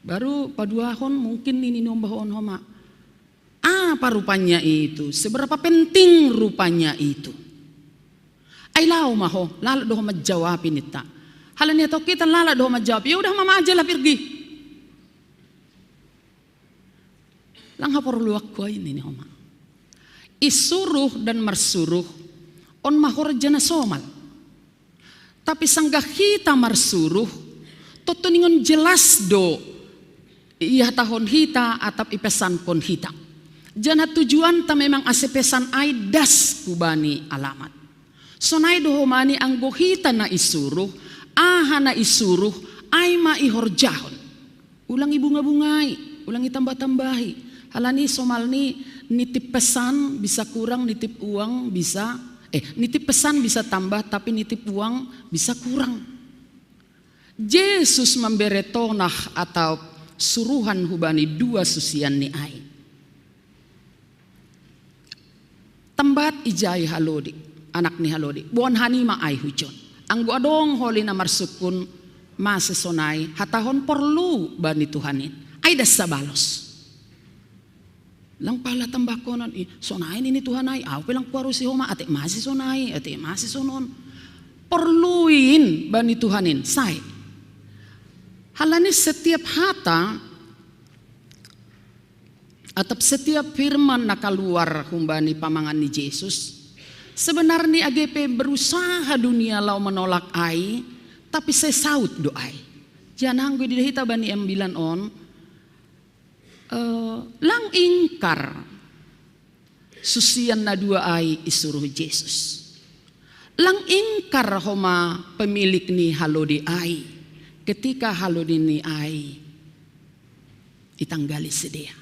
Baru paduahon mungkin nini niombah on homa. Apa rupanya itu? Seberapa penting rupanya itu? Ai lao ma ho, lalap do ho manjawapi ninta. Halani hatau kita lalap do ho manjawapi. Ya udah mama aja lah pergi. Lang haporluanku ai nini homa. Isuruh dan marsuruh on ma horja na somal. Tapi sanggah hita marsuruh, tontu ningon jelas do ihatahon hita atap ipesankon hita. Janah tujuanta memang ase pesan ai das hubani alamat. Sonai do homani anggo hita na isuruh, Aha na isuruh, ai ma ihorjahon. Ulang ibunga-bungai, ulang itambah-tambahi. Halani somalni nitip pesan bisa kurang, nitip uang bisa, eh, nitip pesan bisa tambah, tapi nitip uang bisa kurang. Jesus mambere tonah atau suruhan hubani dua susianni ai. Tambat ijai halodi, anak ni halodi, boan hanima ai hujon. Anggo adong holi na marsungkun, mase sonai, hatahon porlu bani Tuhan in. Ai das sabalos. Lang pala tambahkonon, i, sonai nini Tuhan ai, au pe lang kuarusi homa, ate mase sonai, ate mase sonon. Porluin bani Tuhan in, sai. Halani setiap hata atap setiap firman na kaluar humbani pamangan ni Jesus, sebenarni age pe berusaha dunia lau menolak ai, tapi sai saut do ai. Janah anggo idida hita bani ambilan on, eh, lang ingkar susian na dua ai isuruh Jesus. Lang ingkar homa pemilik ni halodi ai, ketika halodi ni ai itanggali sidea.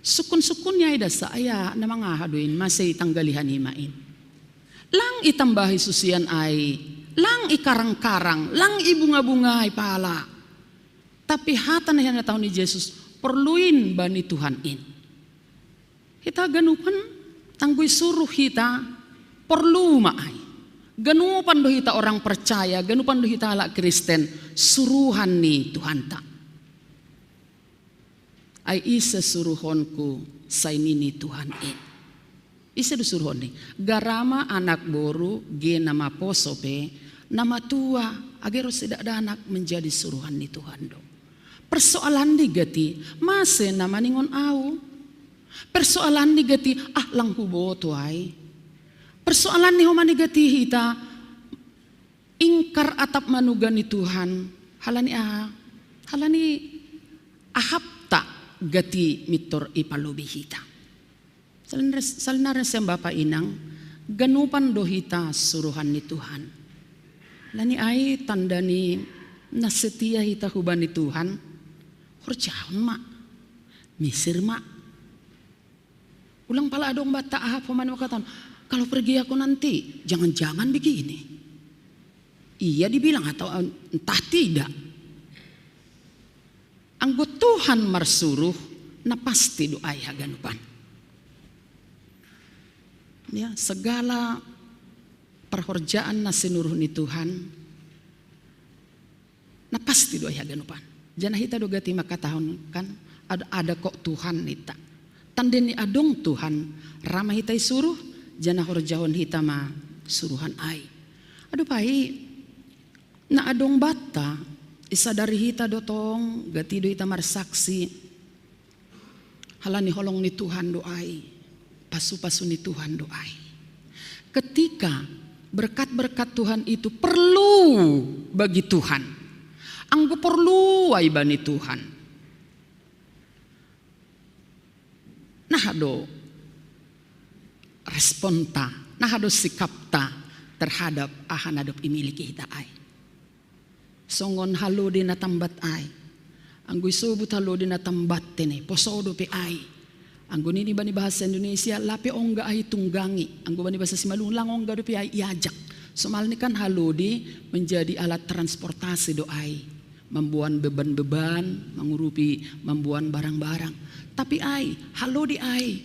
Sukun-sukun ni ai dasa aya na mangaha do in, mase itanggali hanima in. Lang itambahi susian ai, lang ikarang-karang, lang ibunga-bungai pala. Tapi hata na hinatahon ni Jesus, porluin bani Tuhan in. Hita ganupan, anggo isuruh hita, porlu ma ai. Ganupan do hita orang percaya, ganupan do hita halak Kristen, suruhan ni Tuhanta. Ai ise suruhonku, sai nini Tuhan in. Ise do suruhonni? Garama, anak boru, ge na maposo pe, na matua, age ro si dakdanak menjadi suruhan ni Tuhan do. Persoalanni gati, mase na maningon au? Persoalanni gati, ah, lang huboto ai. Persoalanni homa ni gati hita, ingkar atap manuga ni Tuhan, halani aha? Halani ahapta gati mintor ipalobi hita. Salin-, salinaren sian bapa inang, ganupan do hita suruhan ni Tuhan. Halani ai tanda ni na setia hita hubani Tuhan, horjahon ma, misir ma. Ulang pala adong banta ahap homa na mangkatahon, kalau pergi aku nanti, jangan-jangan begini. Ia dibilang atau entah tidak. Anggo Tuhan marsuruh, na pasti do ai haganupan. Ya, segala parhorjaan na sinuruh ni Tuhan, na pasti do ai haganupan. Janah hita do gati mangkatahon kan, ada, ada kok Tuhan ninta. Tanda ni adong Tuhan, ra ma hita isuruh, janah horjahon hita ma suruhan ai. Adope ai, na adong banta, isadari hita do tong, gati do hita marsaksi. Halani holong ni Tuhan do ai, pasu-pasu ni Tuhan do ai. Ketika berkat-berkat Tuhan itu perlu bagi Tuhan, anggo porlu ai bani Tuhan, naha do responta, naha do sikapta terhadap aha na dob imiliki hita ai? Songon halode na tambat ai. Anggo isobut halode na tambat tene, poso dope ai. Anggo nini bani bahasa Indonesia, lape ongga ai tunggangi. Anggo bani bahasa Simalungun, lang ongga dope ai iajak. Somalni kan halode menjadi alat transportasi do ai. Mamboan beban-beban, mangurupi mamboan barang-barang. Tapi ai, halode ai,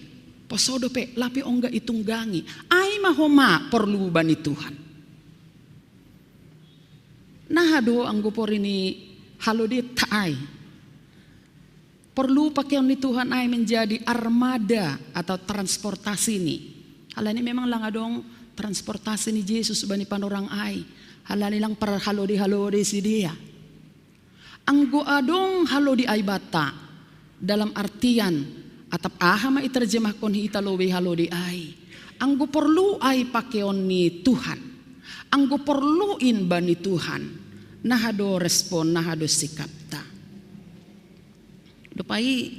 poso dope, lape ongga itunggangi. Ai ma homa porlu bani Tuhan. Naha do anggo porini halodeta ai. Porlu pakeon ni Tuhan ai menjadi armada atau transportasi ni. Halani memang lang adong transportasi ni Jesus bani panorang ai. Halani lang parhalode-halode sidea. Anggo adong halode ai banta, dalam artian, atap aha ma iterjemahkon hita lobei halode ai. Anggo porlu ai pakeon ni Tuhan. Anggo porlu in bani Tuhan. Naha do respon, naha do sikapta. Dope ai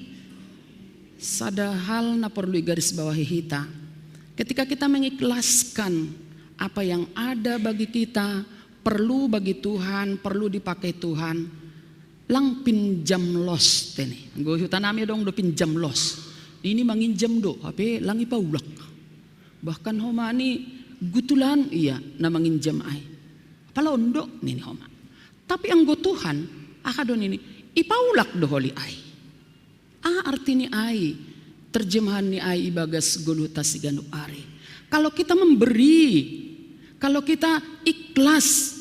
sada hal na porlu igarisbawahi hita. Ketika kita mengikhlaskan apa yang ada bagi kita, perlu bagi Tuhan, perlu dipakai Tuhan, lang pinjam los tene. Anggo hutanami adong do pinjam los. Ini manginjam do, hape lang ipaulak. Bahkan homa ni gutulan ia na manginjam ai. Apala on do nini homa. Tapi anggo Tuhan, aha do nini, ipaulak do holi ai. Aha arti ni ai, terjemahan ni ai ibagas goluh tasi ganup ari. Kalau kita memberi, kalau kita ikhlas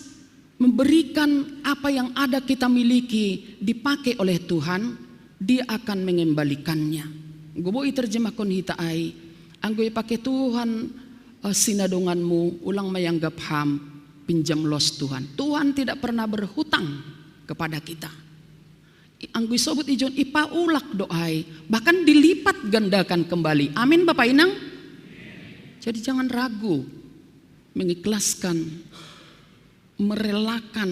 memberikan apa yang ada kita miliki dipakai oleh Tuhan, Dia akan mengembalikannya. Gobo iterjemahkon hita ai, anggo ipake Tuhan eh, sinadonganmu, ulang ma ianggap ham pinjam los Tuhan. Tuhan tidak pernah berhutang kepada kita. Anggo isobut ijon ipaulak do ai, bahkan dilipat gandakan kembali. Amin Bapak Inang. Jadi jangan ragu mengikhlaskan, merelakan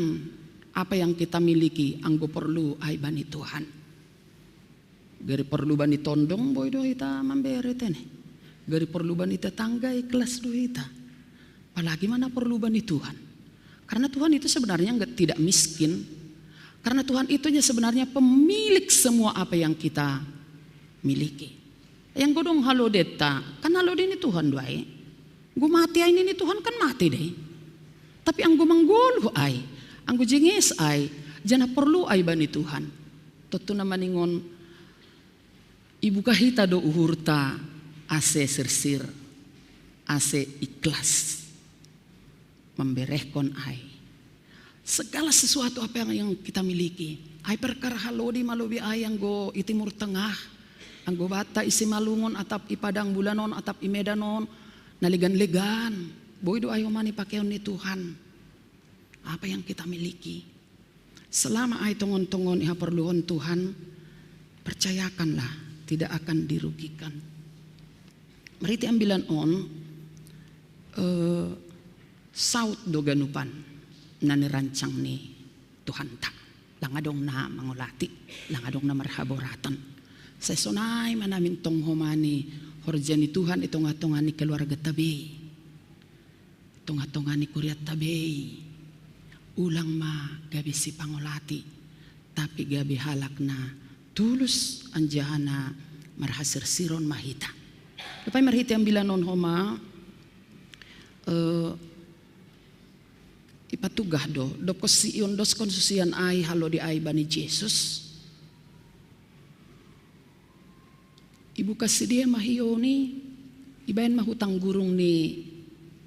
apa yang kita miliki anggo porlu ai bani Tuhan. Gari porlu bani tondong boi do hita mambere tene. Gari porlu bani tetangga ikhlas do hita. Apalagi mana porlu bani Tuhan. Karena Tuhan itu sebenarnya enggak tidak miskin. Karena Tuhan itu sebenarnya pemilik semua apa yang kita miliki. Yang godong halodeta, kan halode ni Tuhan do ai. Anggo mate ai nini Tuhan kan mate dei. Tapi anggo manggoluh ai, anggo jenges ai, janah porlu ai bani Tuhan. Tontu na maningon ibuka hita do uhurta ase sirsir, ase ikhlas. Memberehkon ai. Segala sesuatu apa yang, yang kita miliki. Ai perkara halode ma lobi ai anggo i Timur Tengah. Anggo banta i Simalungun atap i Padang Bulan on atap i Medan on. Na legan-legan. Boi do ai homa ni pakeon ni Tuhan. Apa yang kita miliki. Selama ai tongon-tongon ihaporluhon Tuhan, percayakanlah tidak akan dirugikan. Marhite ambilan on, eh, saut do ganupan na nirancang ni Tuhanta. Lang adong na mangolati, lang adong na marhaboratan. Sai sonai ma namin tong homa ni horja ni Tuhan i tongah-tongah ni keluargata bei. Tongah-tongah ni kuriatta bei. Ulang ma gabe sipangolati, tapi gabe halak na tulus anjaha na marhasirsiron ma hita. Dope marhite ambilan on homa, eh, ipatugah do, dob konsi iondoskon susian ai halode ai bani Jesus. Ibuka sidea ma hiou ni, ibaen ma hutang gurung ni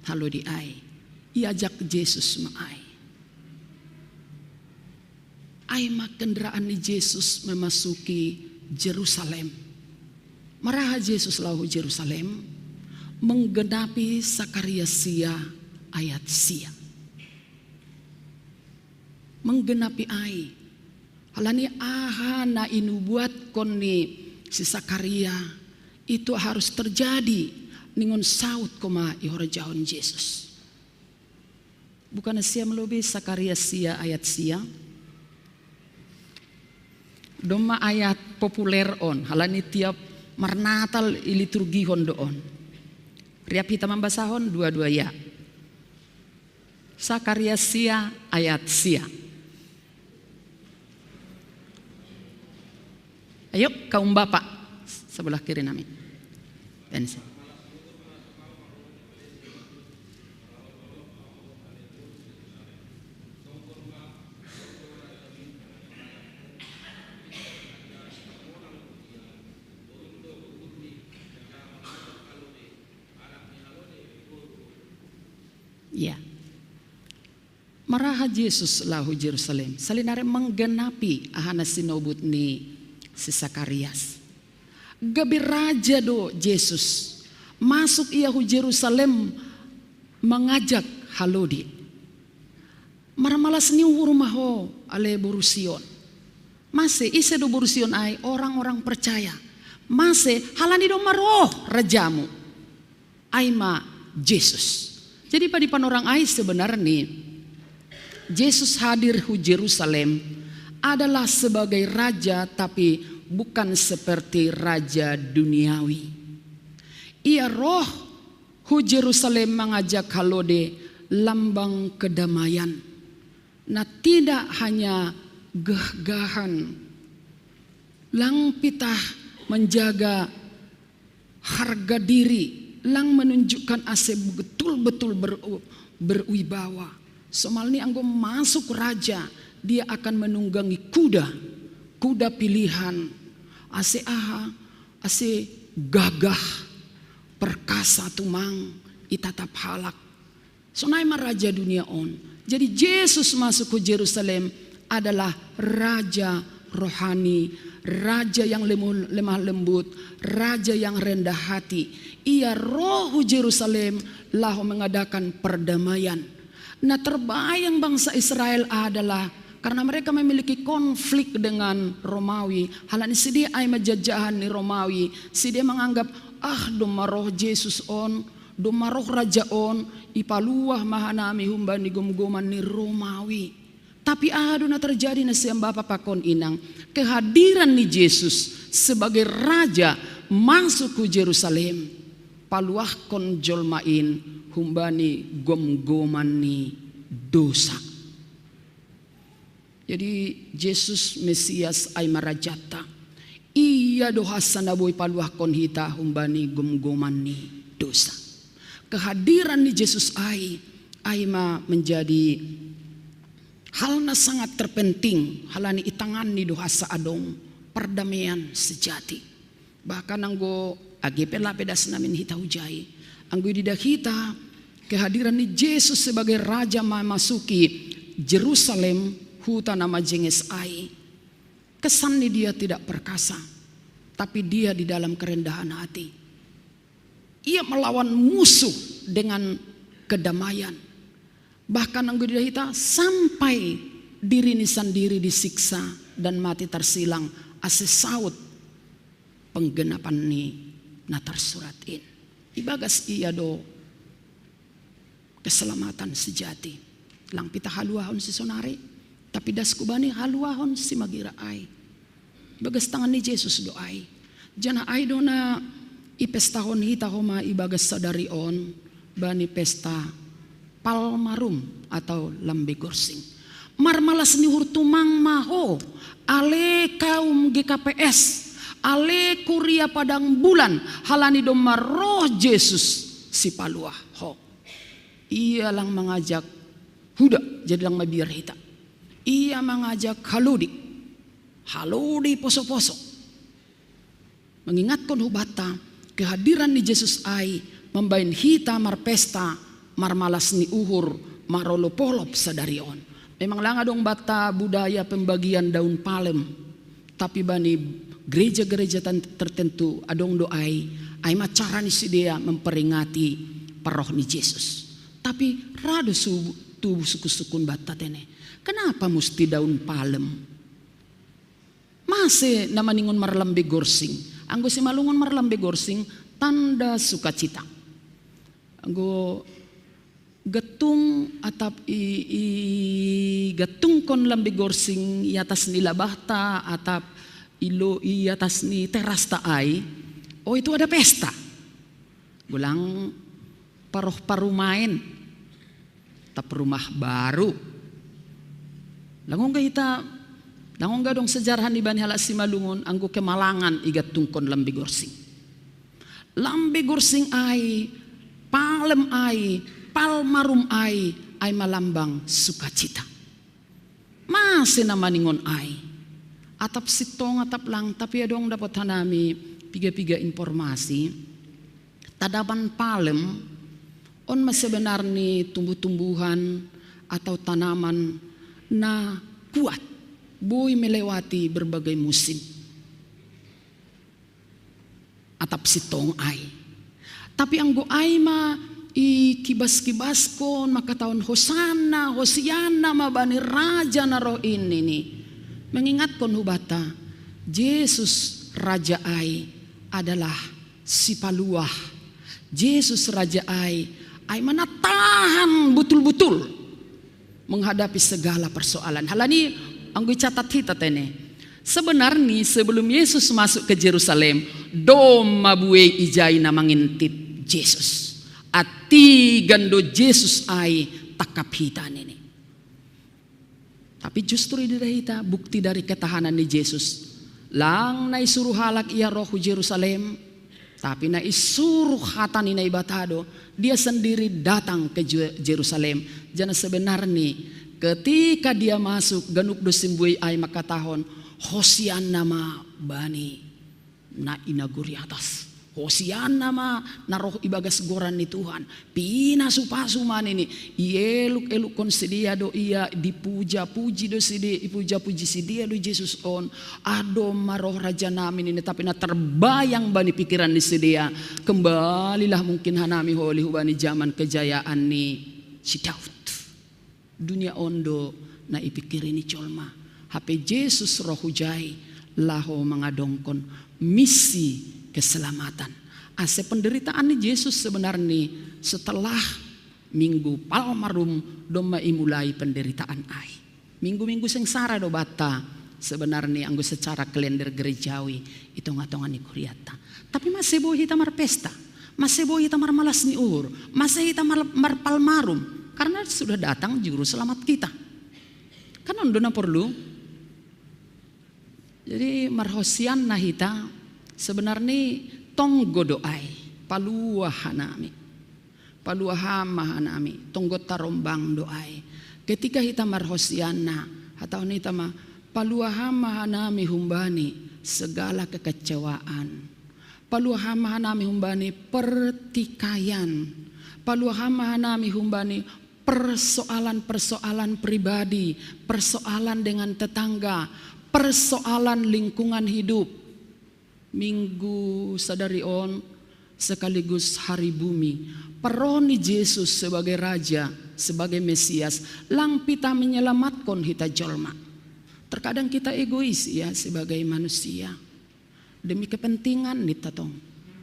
halode ai. Iajak Jesus ma ai. Ai ma kendaraan ni Jesus memasuki Jerusalem. Maraha Jesus laho hu Jerusalem, menggenapi Sakaria sia ayat sia. Menggenapi ai. Halani aha na inubuatkon ni si Sakaria itu harus terjadi ningon saut koma ihorjahon Jesus. Bukan sia melobi Sakaria sia ayat sia. Domma ayat populer on, halani tiap marnatal iliturgihon do on. Riap hita mambasahon dua-dua ya. Sakaria sia ayat sia. Ayo, kaum bapak sebelah kiri nami. Pensi. Ya. Maraha Jesus laho hu Jerusalem, salinare menggenapi aha na sinobut ni si Sakarias. Gabe raja do Jesus, masuk ia hu Jerusalem mangajak halode. Marmalas ni uhur ma ho ale boru Sion. Mase ise do boru Sion ai? Orang-orang percaya. Mase halani domma roh rajamu. Ai ma Jesus. Jadi padi panorang ai sebenarni Jesus hadir hu Jerusalem adalah sebagai raja tapi bukan seperti raja duniawi. Ia roh hu Jerusalem mangajak halode lambang kedamaian. Na tidak hanya gahgahan, lang pitah menjaga harga diri, lang menunjukkan ase betul-betul ber, berwibawa. Somalni anggo masuk raja, dia akan menunggangi kuda, kuda pilihan. Ase aha, ase gagah, perkasa tumang, itatap halak. Sonai ma raja dunia on. Jadi Jesus masuk ke Jerusalem adalah raja rohani, raja yang lemah lembut, raja yang rendah hati. Ia roh Jerusalem laho mengadakan perdamaian. Nah, terbayang bangsa Israel adalah karena mereka memiliki konflik dengan Romawi. Halani sidea ai ma jajahan ni Romawi, sidea menganggap, ah, domma roh Jesus on, domma roh raja on, ipaluah ma hanami humbani gomgoman ni Romawi. Tapi aha do na terjadi na siam bapa pakon inang, kehadiran ni Jesus sebagai raja masuk ke Jerusalem, paluahkon jolma in humbani gomgoman ni dosa. Jadi Jesus Mesias ai ma rajanta. Ia do hansa na boi paluahkon hita humbani gomgoman ni dosa. Kehadiran ni Jesus ai, ai ma menjadi hal na sangat terpenting, halani i tangan ni do hansa adong perdamaian sejati. Bahkan anggo age pe lape das namin hita hujai, anggo ididah hita kehadiran ni Jesus sebagai raja memasuki Jerusalem, huta na majenges ai, kesan ni dia tidak perkasa, tapi dia di dalam kerendahan hati. Ia melawan musuh dengan kedamaian. Bahkan anggo ididah hita sampai dirini sandiri disiksa dan mati tarsilang ase saut penggenapan ni na tarsurat in. Ibagas ia do keselamatan sejati. Lang pitah haluahon sisonari, tapi das hubani haluahon simagira ai. Ibagas tangan ni Jesus do ai. Janah ai do na ipestahon hita homa ibagas sadari on bani pesta Palmarum atau Lambe Gorsing. Marmalas ni uhur tumang ma ho, ale kaum G K P S, ale kuria padang bulan, halani domma roh Jesus sipaluah ho. Ia lang mangajak huda, jadi lang mabiar hita. Ia mangajak halodi, halodi poso-poso. Mengingatkon hubanta, kehadiran ni Jesus ai mambahen hita marpesta, marmalas ni uhur, marolop-olop sadari on. Memang lang adong banta budaya pembagian daun palem, tapi bani gereja-gereja tertentu adong do ai, ai ma cara ni sidea memperingati parroh ni Jesus. Tapi ra do tubuh sukun-sukun banta tene, kenapa musti daun palem? Mase na maningon marlambe gorsing? Anggo simalungon marlambe gorsing, tanda sukacita. Anggo gantung atap i, i gantungkon lambe gorsing i atas ni labahta atap ilo i atas ni terasta ai, oh, itu ada pesta. Golang parroh parumaen, tap rumah baru. Lang ongga hita, lang ongga adong sejarah ni bani halak simalungun anggo kemalangan igantungkon lambe gorsing. Lambe gorsing ai, palem ai, palmarum ai, ai ma lambang sukacita. Mase na maningon ai? Atap sintong atap lang, tapi adong dapot hanami piga-piga informasi. Tanaman palem on ma sebenarni tumbuh-tumbuhan atau tanaman na kuat, boi melewati berbagai musim. Atap sintong ai. Tapi anggo ai ma ikibas-kibaskon, mangkatahon hosanna, hosianna ma bani raja na roh in nini. Mengingatkon hubanta, Jesus raja ai adalah sipaluah. Jesus raja ai, ai ma na tahan butul-butul menghadapi segala persoalan. Halani anggo icatat hita tene, sebenarni sebelum Yesus masuk ke Jerusalem, domma buei ijai na mangintip Jesus. Antigan do Jesus ai tangkap hita nini. Tapi justru idia hita bukti dari ketahanan ni Jesus. Lang na isuruh halak ia roh hu Jerusalem, tapi na isuruh hata ni Naibata do, dia sendiri datang ke Ju-, Jerusalem. Jana sebenarni ketika dia masuk, ganup do simbuei ai mangkatahon, "Hosianna ma bani na i nagori atas. Hosianna ma na roh ibagas goran ni Tuhan. Pinasu-pasu ma nini. Ieluk-elukkon sidea do ia, dipuja-puji do sidea, ipuja-puji sidea do Jesus on. Adong ma roh rajanami nini, tapi na terbayang bani pikiran ni sidea. Kembalilah mungkin hanami holi hubani jaman kejayaan ni si Daud." Dunia on do na ipikiri ni jolma. Hape Jesus roh hujai laho mangadongkon misi keselamatan. Ase penderitaan ni Jesus sebenarni setelah Minggu Palmarum domma imulai penderitaan ai. Minggu-minggu sengsara do banta sebenarni anggo secara kalender gerejawi i tonga-tonga ni kuriatta. Tapi mase boi hita marpesta, mase boi hita marmalas ni uhur, mase hita mar-, marpalmarum, karena sudah datang juru selamat kita. Kan on do na porlu. Jadi marhosianna hita sebenarni tonggo do ai, paluah hanami. Paluah ham ma hanami, tonggo tarombang do ai. Ketika hita marhosianna, hatahon hita ma, paluah ham ma hanami humbani segala kekecewaan. Paluah ham ma hanami humbani pertikaian. Paluah ham ma hanami humbani persoalan-persoalan pribadi, persoalan dengan tetangga, persoalan lingkungan hidup. Minggu sadari on sekaligus hari bumi. Peran ni Jesus sebagai Raja, sebagai Mesias, lang pitah menyelamatkan hita jolma. Terkadang kita egois ya sebagai manusia. Demi kepentingan nita tong.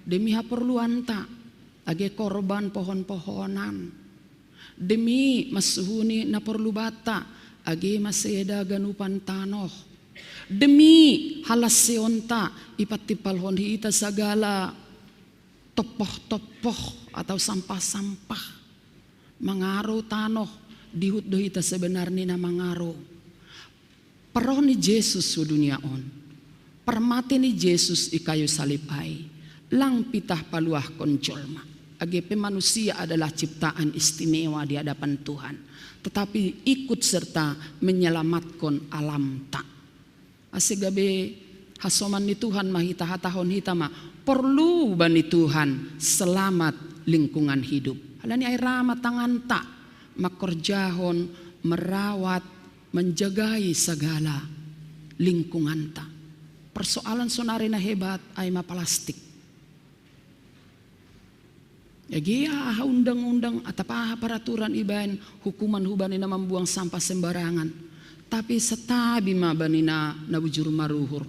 Demi haporluanta. Age korban pohon-pohonan. Demi masuhuni na porlu banta, age maseda ganupan tanoh. Demi halasseonta ipatimpalhon hita sagala toppoh-toppoh atau sampah-sampah. Mangaro tanoh, dihut do hita sebenarni na mangaro. Peran ni Jesus hu dunia on. Permate ni Jesus i kayu salib ai. Lang pitah paluahkon jolma. Age pe manusia adalah ciptaan istimewa di hadapan Tuhan. Tetapi ikut serta menyelamatkan alamta. Ase gabe hasoman ni Tuhan ma hita, hatahon hita ma, porlu bani Tuhan selamat lingkungan hidup. Halani ai ra ma tanganta mangkorjahon, merawat, menjagai segala lingkunganta. Persoalan sonari na hebat ai ma plastik. Age aha undang-undang atap aha peraturan ibaen hukuman hubani na mambuang sampah sembarangan. Tapi satabi ma bani na, na bujur maruhur.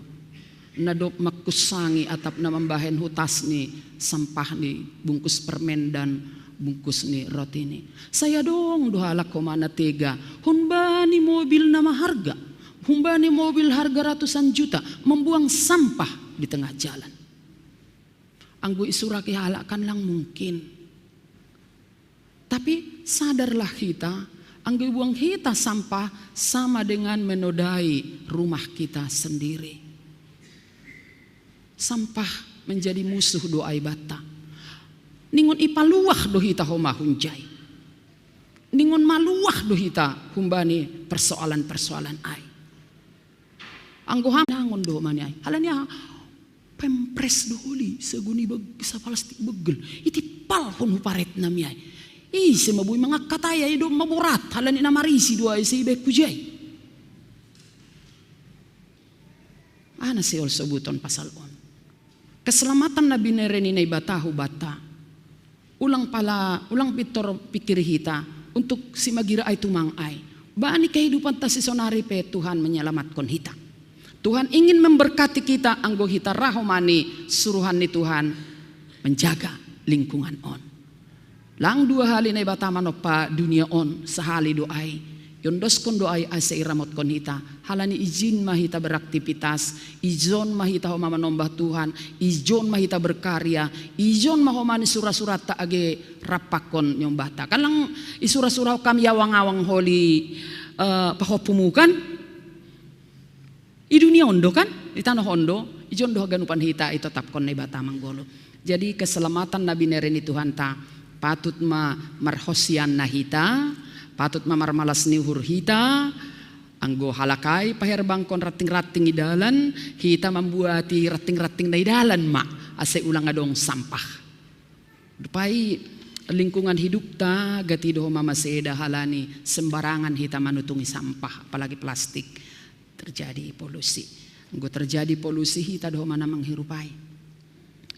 Na dob mangkussangi atap na mambahen hutas ni sampah ni bungkus permen dan bungkus ni roti ni. Sai adong do halak homa na tega. Humbani mobil na maharga. Humbani mobil harga ratusan juta. Membuang sampah di tengah jalan. Anggo isuraki halak kan lang mungkin. Tapi sadarlah hita, anggo ibuang hita sampah sama dengan menodai rumah kita sendiri. Sampah menjadi musuh do ai banta. Ningon ipaluah do hita homa hunjai. Ningon maluah do hita humbani persoalan-persoalan ai. Anggo ham nangon do homa ni ai. Halani aha? Pempres do holi, saguni beg-, sapalastik begel. Itimpalhon hu paretnami ai. Ise ma boi mangangkat ai, ai do maborat, halani na marisi do ai, sai ibaen hujai. Aha na seol sobuton pasal on? Keselamatan na binere ni Naibata hu banta. Ulang pala, ulang pintor pikiri hita untuk simagira ai tumang ai. Bani kehidupanta sisonari pe Tuhan menyelamatkan hita. Tuhan ingin memberkati kita anggo hita ra homa ni suruhan ni Tuhan menjaga lingkungan on. Lang dua hali Naibata manompa dunia on, sahali do ai. Iondoskon do ai ase iramotkon hita. Halani ijin ma hita beraktivitas, ijon ma hita homa manombah Tuhan, ijon ma hita berkarya, ijon ma homa ni sura-suranta age rampakkon niombahta. Kan lang isura-sura kam iawang-awang holi eh, pahopumukan i dunia ondo kan, i tanoh ondo, ijon do haganupan hita i totapkon Naibata manggolu. Jadi keselamatan na binere ni Tuhanta patut ma marhosianna hita, patut ma marmalas ni uhur hita, anggo halak ai paherbangkon ratting-ratting i dalan, hita mambuati ratting-ratting na i dalan ma, ase ulang adong sampah. Dope i lingkungan hidupta gati do homa maseda halani sembarangan hita manutungi sampah, apalagi plastik. Terjadi polusi. Anggo terjadi polusi hita do homa na manghirupai.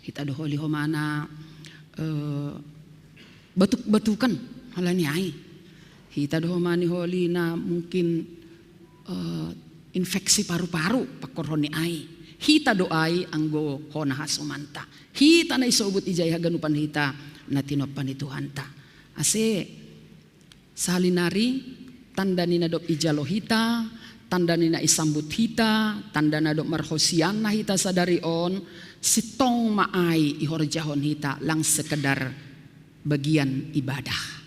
Hita do holi homa na, eh, batuk-batukan halani ai. Hita do homa ni holi na mungkin, eh, infeksi paru-paru pakkorhon ni ai. Hita do ai anggo hona hasomanta. Hita na isobut ijai haganupan hita na tinompa ni Tuhanta. Ase sahali nari tanda ni na dob ijalo hita, tanda ni na isambut hita, tanda na dob marhosianna hita sadari on, sintong ma ai ihorjahon hita lang sekedar bagian ibadah.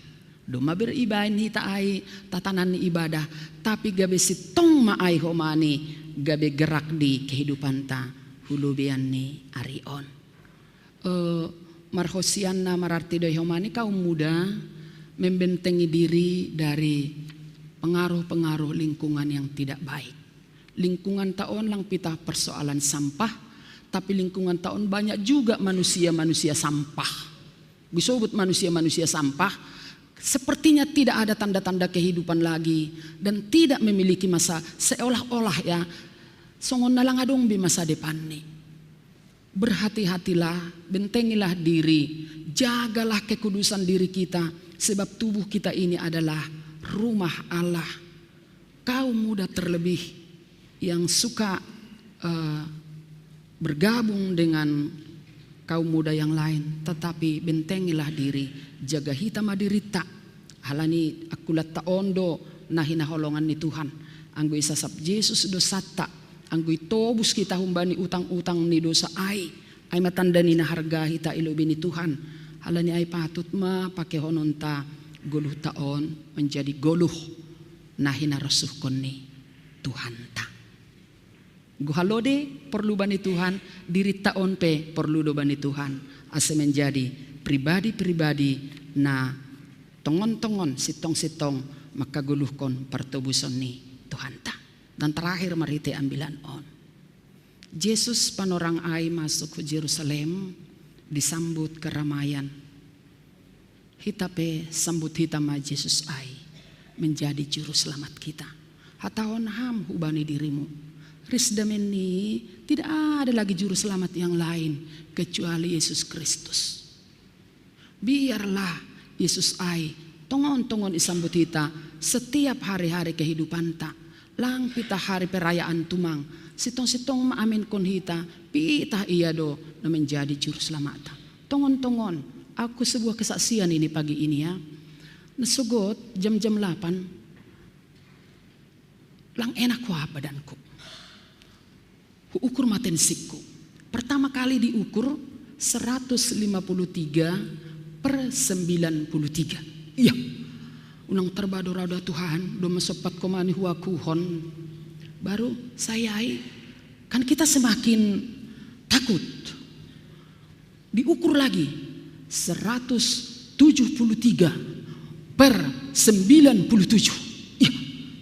Domma beribaen hita ai tatanan ni ibadah, tapi gabe sintong ma ai homani gabe gerak di kehidupanta hu lobean ni ari on. Eh, marhosianna mararti do i homani kaum muda membentengi diri dari pengaruh-pengaruh lingkungan yang tidak baik. Lingkunganta on lang pitah persoalan sampah, tapi lingkunganta on banyak juga manusia-manusia sampah. Disobut manusia-manusia sampah, sepertinya tidak ada tanda-tanda kehidupan lagi dan tidak memiliki masa, seolah-olah ya, songon na lang adong be masa depanni. Berhati-hatilah, bentengilah diri, jagalah kekudusan diri kita, sebab tubuh kita ini adalah rumah Allah. Kaum muda terlebih yang suka, eh, bergabung dengan kaum muda yang lain, tetapi bentengilah diri, jaga hita ma dirita. Halani angkulatta on do na hinaholongan ni Tuhan. Anggo isasap Jesus dosanta, anggo itobus hita humbani utang-utang ni dosa ai, ai ma tanda ni na harga hita i lobei ni Tuhan. Halani ai patut ma pakehononta goluhta on menjadi goluh na hinarosuhkon ni Tuhanta. Anggo halode porlu bani Tuhan, dirita on pe porlu do bani Tuhan, ase menjadi pribadi-pribadi na tongon-tongon, sintong-sintong mangkagoluhkon partobuson ni Tuhanta. Dan terakhir marhite ambilan on. Jesus panorang ai masuk hu Jerusalem, disambut keramaian. Hita pe sambut hita ma Jesus ai menjadi juru selamat kita. Hatahon ham hubani dirimu, ris damenni, tidak ada lagi juru selamat yang lain kecuali Yesus Kristus. Biarlah Yesus ai tongon-tongon isambut hita setiap hari-hari kehidupanta. Lang pitah hari perayaan tumang, sintong-sintong ma amenkon hita, pitah ia do na menjadi juru selamata. Tongon-tongon, aku sebuah kesaksian ini pagi ini ya. Na sogot jam-jam lapan, lang enak ho badanku. Huukur ma tensingku. Pertama kali diukur seratus lima puluh tiga per sembilan puluh tiga. Iya. Unang tarba do rau da Tuhan, domma sompat komani huakuhon. Baru saya ai, kan kita semakin takut. Diukur lagi seratus tujuh puluh tiga per sembilan puluh tujuh. Ih,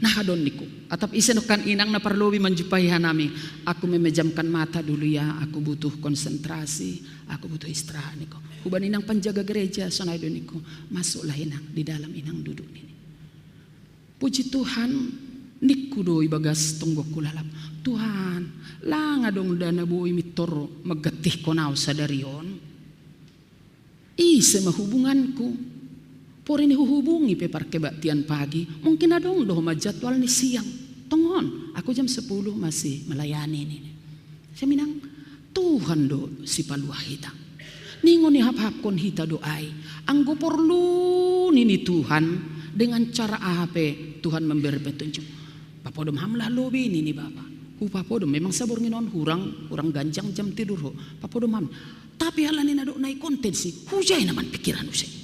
nah, adong ningku. Atap ise nangkin inang na parlobei manjumpai hanami. Aku memejamkan mata dulu ya, aku butuh konsentrasi, aku butuh istirahat ningku. Hubani inang penjaga gereja, sonai do ningku. Masuklah inang, di dalam inang duduk nini. Puji Tuhan, ningku do ibagas tonggokku lalap. Tuhan, lang adong da na boi mintor manggantikkon au sadari on. Ise ma hubunganku? Porini huhubungi pe parkebaktian pagi, mungkin adong do homa jadwal ni siang. Tongon, aku jam sepuluh masih melayani nini. Seminang, Tuhan do sipaluah hita. Ningon ihaphapkon hita do ai. Anggo porlu nini Tuhan, dengan cara aha pe Tuhan memberi petunjuk. Papodom hamlah lobei nini Bapa. Hupapodom, memang saborngin on hurang, hurang ganjang jam tidur ho. Papodom ham. Tapi halani na dok nai kontensi, hujai naman pikiran use.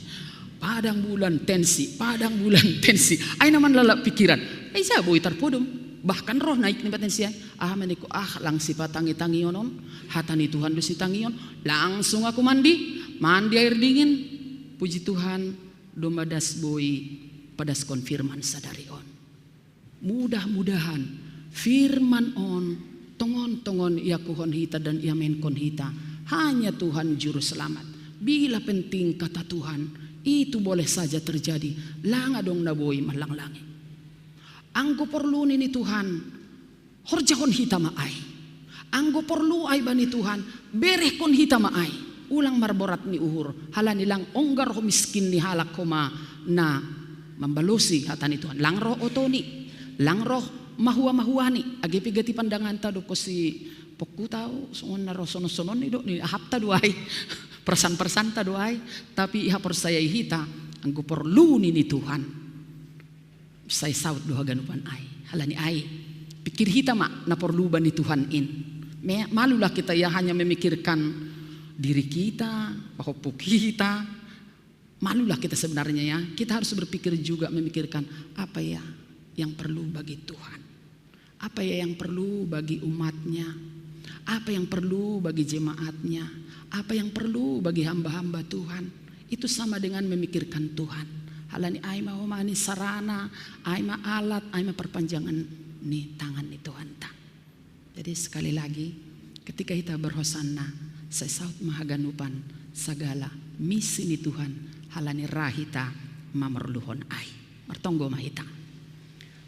Padang bulan tensi, padang bulan tensi. Ai naman lalap pikiran. Ai sa boi tarpodom. Bahkan roh naik ni batensian. Ah, meniko, ah, lang sipatangi-tangion on. Hata ni Tuhan do sitangion. Langsung aku mandi. Mandi air dingin. Puji Tuhan, domma das boi padaskon firman sadari on. Mudah-mudahan firman on tongon-tongon iakuhon hita dan iamenkon hita. Hanya Tuhan juru selamat. Bila penting kata Tuhan, itu boleh saja terjadi. Lang adong na boi mallanglangi. Anggo porlu nini Tuhan, horjahon hita ma ai. Anggo porlu ai bani Tuhan, berehkon hita ma ai. Ulang marborat ni uhur, halani lang ongga roh miskin ni halak homa na mambalosi hata ni Tuhan. Lang roh otoni, lang roh mahua-mahuani, age pe gati pandanganta do kosi pokku tau, songon na roh sonon-sonon ni do, ni ahapta do ai, persan-persanta do ai, tapi iha porsayai hita, anggo porlu nini Tuhan. Sai saut do haganupan ai. Halani ai, pikir hita ma na porlu bani Tuhan in. Me-, malulah kita ya hanya memikirkan diri kita, pahopuk kita. Malulah kita sebenarnya ya. Kita harus berpikir juga memikirkan apa ya yang perlu bagi Tuhan. Apa ya yang perlu bagi umatnya. Apa yang perlu bagi jemaatnya. Apa yang perlu bagi hamba-hamba Tuhan. Itu sama dengan memikirkan Tuhan. Halani ai ma homa ni sarana, ai ma alat, ai ma perpanjangan ni tangan ni Tuhanta. Jadi sekali lagi, ketika kita berhosanna, sai saut ma haganupan sagala misi ni Tuhan, halani ra hita mamorluhon ai. Martonggo ma hita.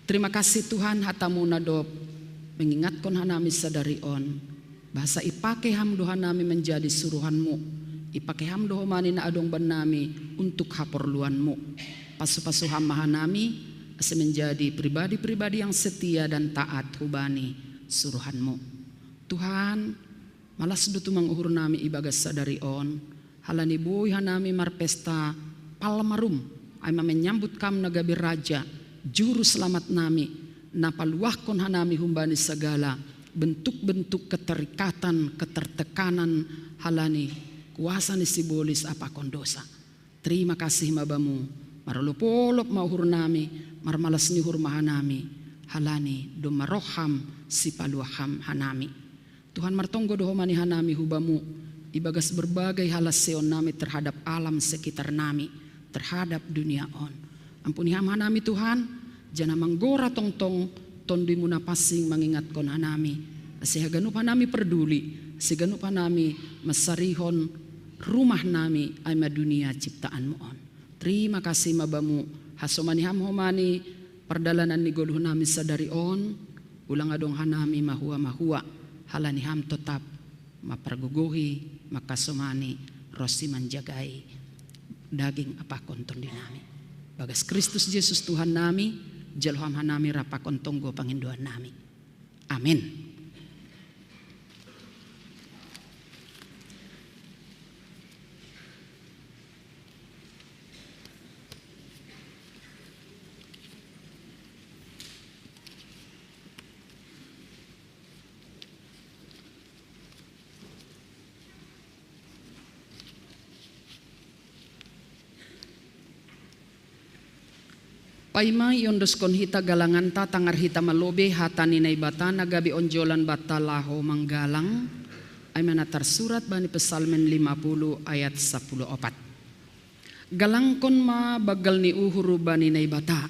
Terima kasih Tuhan, hatamu na dob mengingatkon hanami sadari on. Bahasa ipake ham do hanami menjadi suruhanmu. Ipake ham do homa ni na adong bannami untuk haporluanmu. Pasu-pasu ham ma hanami, ase menjadi pribadi-pribadi yang setia dan taat hubani suruhanmu. Tuhan, malas do tumang uhur nami ibagas sadari on, halani boi hanami marpesta Palmarum, ai ma menyambut kam na gabe Raja, Juru Selamat nami, na paluahkon hanami humbani sagala bentuk-bentuk keterikatan, ketertekanan, halani kuasa ni sibolis apakon dosa. Terima kasih ma bamu, marolop-olop ma uhur nami, marmalas ni uhur ma hanami, halani domma roh ham sipaluah ham hanami. Tuhan, martonggo do homa ni hanami hu bamu, ibagas berbagai halaseon nami terhadap alam sekitar nami, terhadap dunia on. Ampuni ham hanami Tuhan, janah manggora tongtong Tonduimu na pansing mangingatkon hanami, ase haganup hanami perduli, ase ganup hanami mansarihon rumah nami ai ma dunia ciptaanmu on. Terima kasih ma bamu, hasomani ham homa ni pardalanan ni goluh nami sadari on, ulang adong hanami mahua-mahua, halani ham totap mampargogohi, mangkasomani, ronsi manjagai daging pakon tondi nami. Bagas Kristus Jesus Tuhan nami, jalo ham hanami rap pakon tonggo pangindoan nami. Amin. Paima iondoskon hita galanganta, tangar hita ma lobei hata ni Naibata na gabe onjolan banta laho manggalang, ai ma na tarsurat bani Psalmen lima puluh ayat sampulu opat. Galangkon ma banggal ni uhur bani Naibata,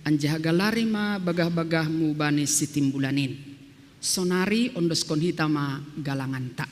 anjaha galari ma bagah-bagahmu bani Sitimbulan in. Sonari ondoskon hita ma galanganta.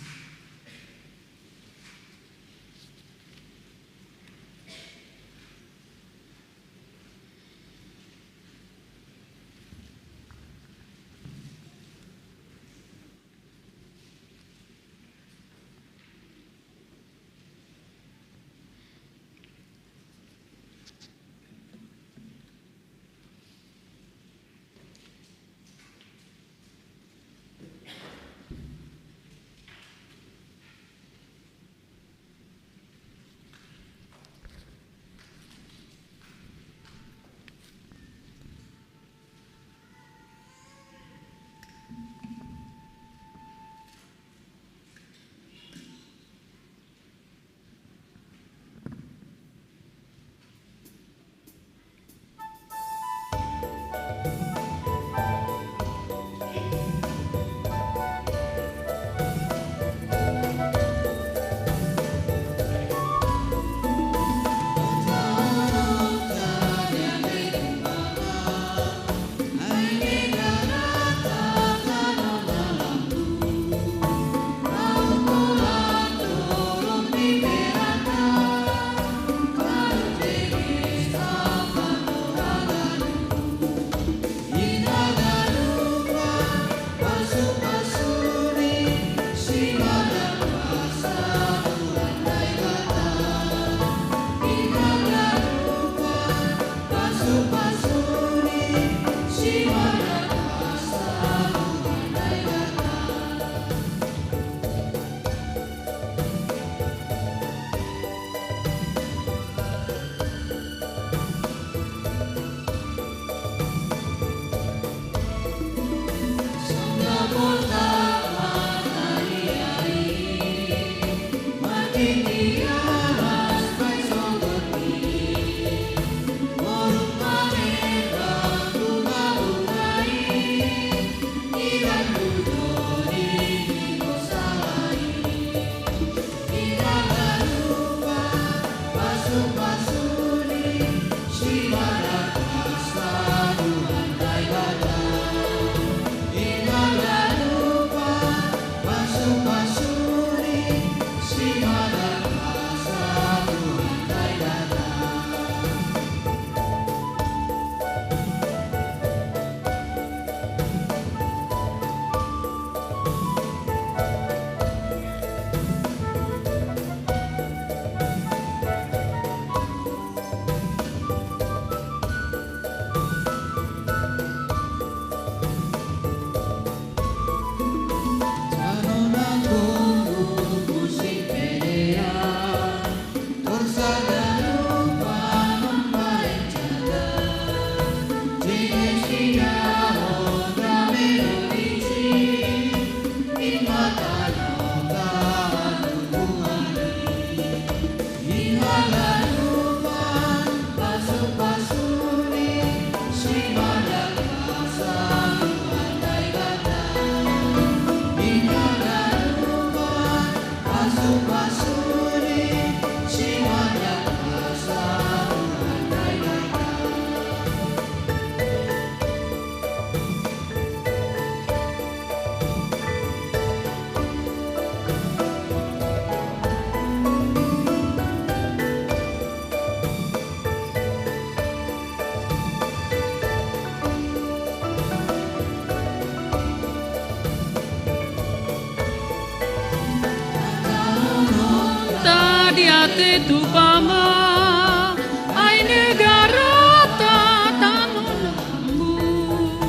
Ia te tupama, ai negarata tano lambung,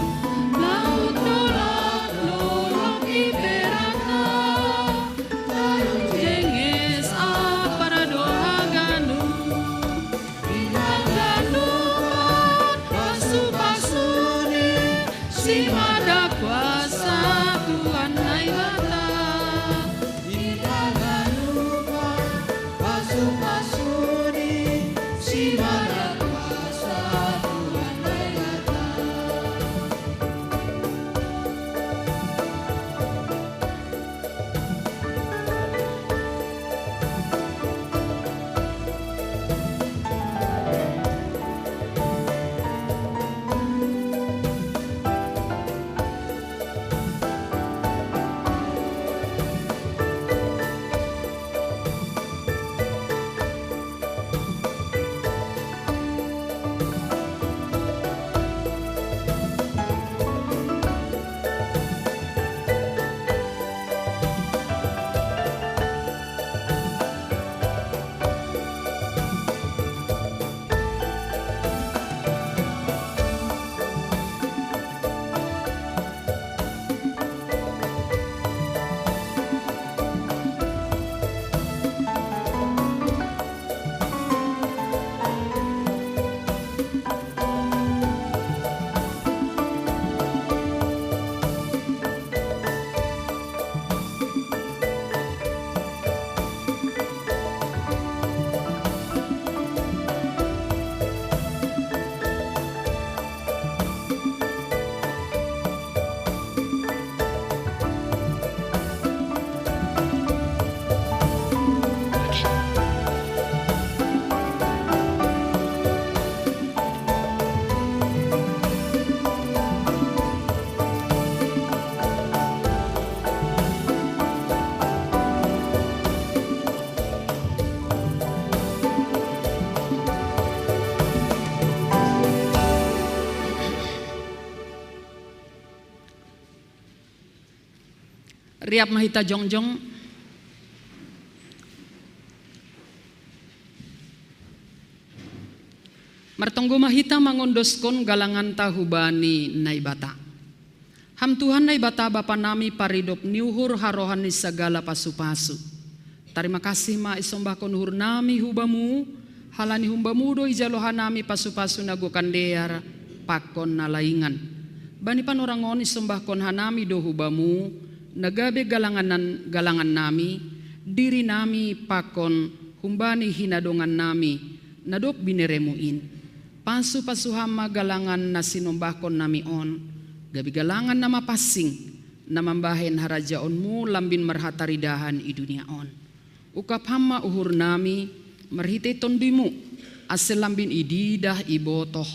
laut no laut no loki perata, tarung jenges apara do haganu, di haganu pasu-pasuni, si mada kuasa Tuhan Naibata. Di haganu pasu-pasuni, si mada kuasa Tuhan Naibata. Riap ma hita jongjong. Martonggo ma hita mangondoskon galanganta hubani Naibata. Ham Tuhan Naibata Bapa nami, paridop ni uhur ha roha ni sagala pasu-pasu. Tarima kasih ma isombahkon uhur nami hu Bamu, halani hum Bamu do ijalo hanami pasu-pasu na gokan dear pakon na laingan. Bani panorang on isombahkon hanami do hu Bamu, na gabe galanganan, galangan nami, diri nami pakon humbani hinadongan nami, na dob binereMu in. Pasu-pasu Ham ma galangan na sinombahkon nami on, gabe galangan na mapansing, na mambahen harajaonMu lambin marhataridahan i dunia on. Ungkap Ham ma uhur nami marhitei TonduyMu, ase lambin ididah ibotoh,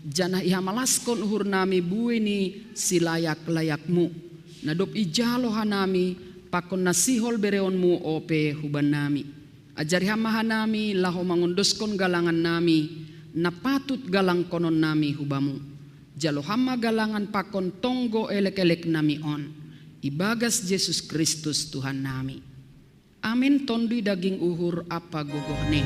janah ihamalaskon uhur nami buei ni silayak-layakMu, na dob ijalo hanami pakon na sihol bereonMu ope huban nami. Ajari Ham ma hanami laho mangondoskon galangan nami, na patut galangkonon nami hu Bamu. Jalo Ham ma galangan pakon tonggo elek-elek nami on, ibagas Jesus Kristus Tuhan nami. Amen. Tonduy daging uhur ampa gogoh ni.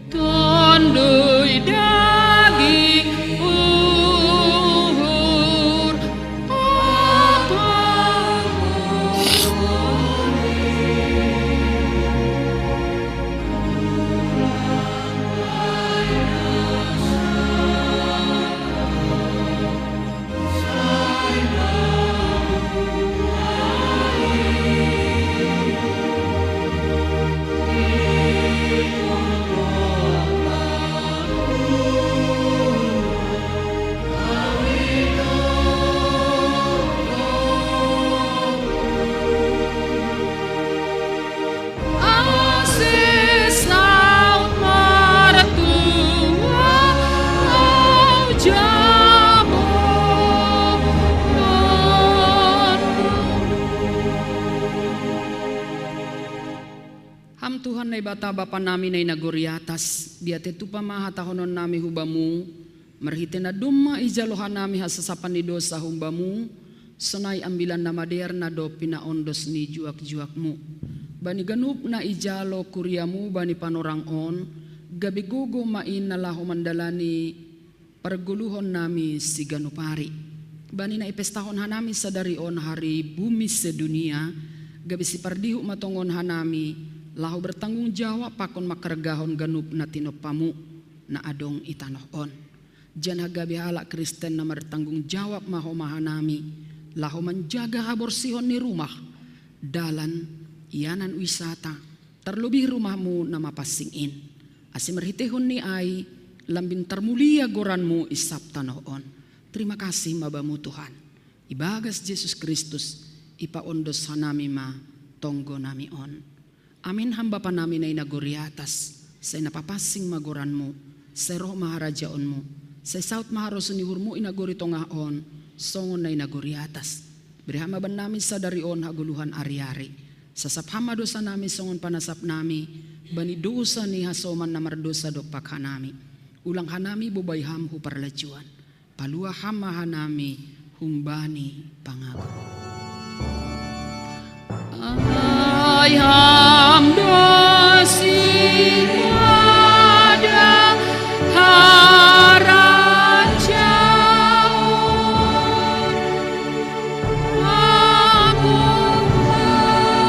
Tonduy daging uhur ampa gogoh ni. Ham Tuhan Naibata Bapa nami na i nagori atas, dia te tupa ma hatahonon nami hu Bamu, marhitei na domma ijalo hanami hasasapan ni dousa hum Bamu, sonai Ambilan Namadear na dob pinaondos ni juak-juakMu. Bani ganup na ijalo kuriamu bani panorang on, gabe gogo ma in na laho mandalani pargoluhon nami siganup ari. Bani na ipestahon hanami sadari on hari bumi sedunia, gabe sipardihut ma tongon hanami, laho bertanggung jawab pakon mangkargahon ganup na tinompamu na adong i tanoh on. Janah gabe halak Kristen na martanggung jawab ma homa hanami, laho manjaga haborsihon ni rumah, dalan, ianan wisata, tarlobih rumahmu na mapansing in. Ase marhiteihon ni ai, lambin tarmulia goranmu i sab tanoh on. Terima kasih ma bamu Tuhan. Ibagas Jesus Kristus, ipaondos hanami ma tonggo nami on. Amin. Ham Bapa nami na i nagori atas, sai na papansing ma goranmu, sai roh ma harajaonmu, sai saut ma harosuh ni uhurmu i nagori tongah on, songon na i nagori atas. Bere ham ma bannami sadari on hagoluhan ari-ari. Sasap ham ma dosa nami songon panasap nami bani dosa ni hasoman na mardosa dompak hanami. Ulang hanami bobai ham hu parlajuan. Paluah ham ma hanami humbani pangago. Ai ham do sipata harajaon, agung, agung.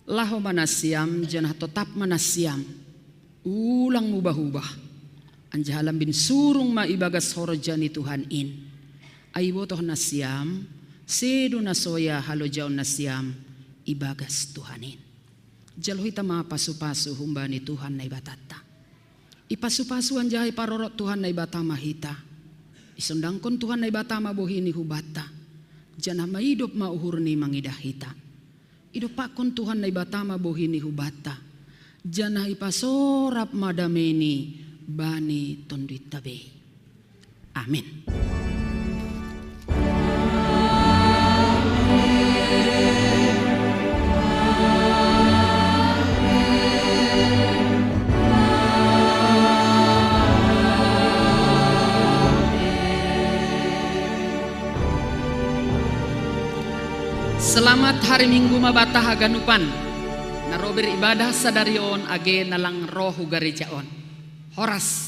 Laho ma nasiam, janah totap ma nasiam. Ulang mubah-ubah. Anjaha lambin surung ma ibagas horja ni Tuhan in. Ai ibotoh nasiam, sedo na soya halojaon nasiam ibagas Tuhan in. Jalo hita ma pasu-pasu humbani Tuhan Naibatanta. Ipasu-pasu anjaha iparorot Tuhan Naibata ma hita. Isondangkon Tuhan Naibata ma bohi ni hubanta. Janah maidop ma uhurni mangidah hita. Idompakkon Tuhan Naibata ma bohi ni hubanta, janah ipasorap ma dameini bani tonduinta bei. Amin. Selamat hari Minggu ma banta haganupan. Na ro beribadah sadari on age na lang ro hu gareja on. Horas.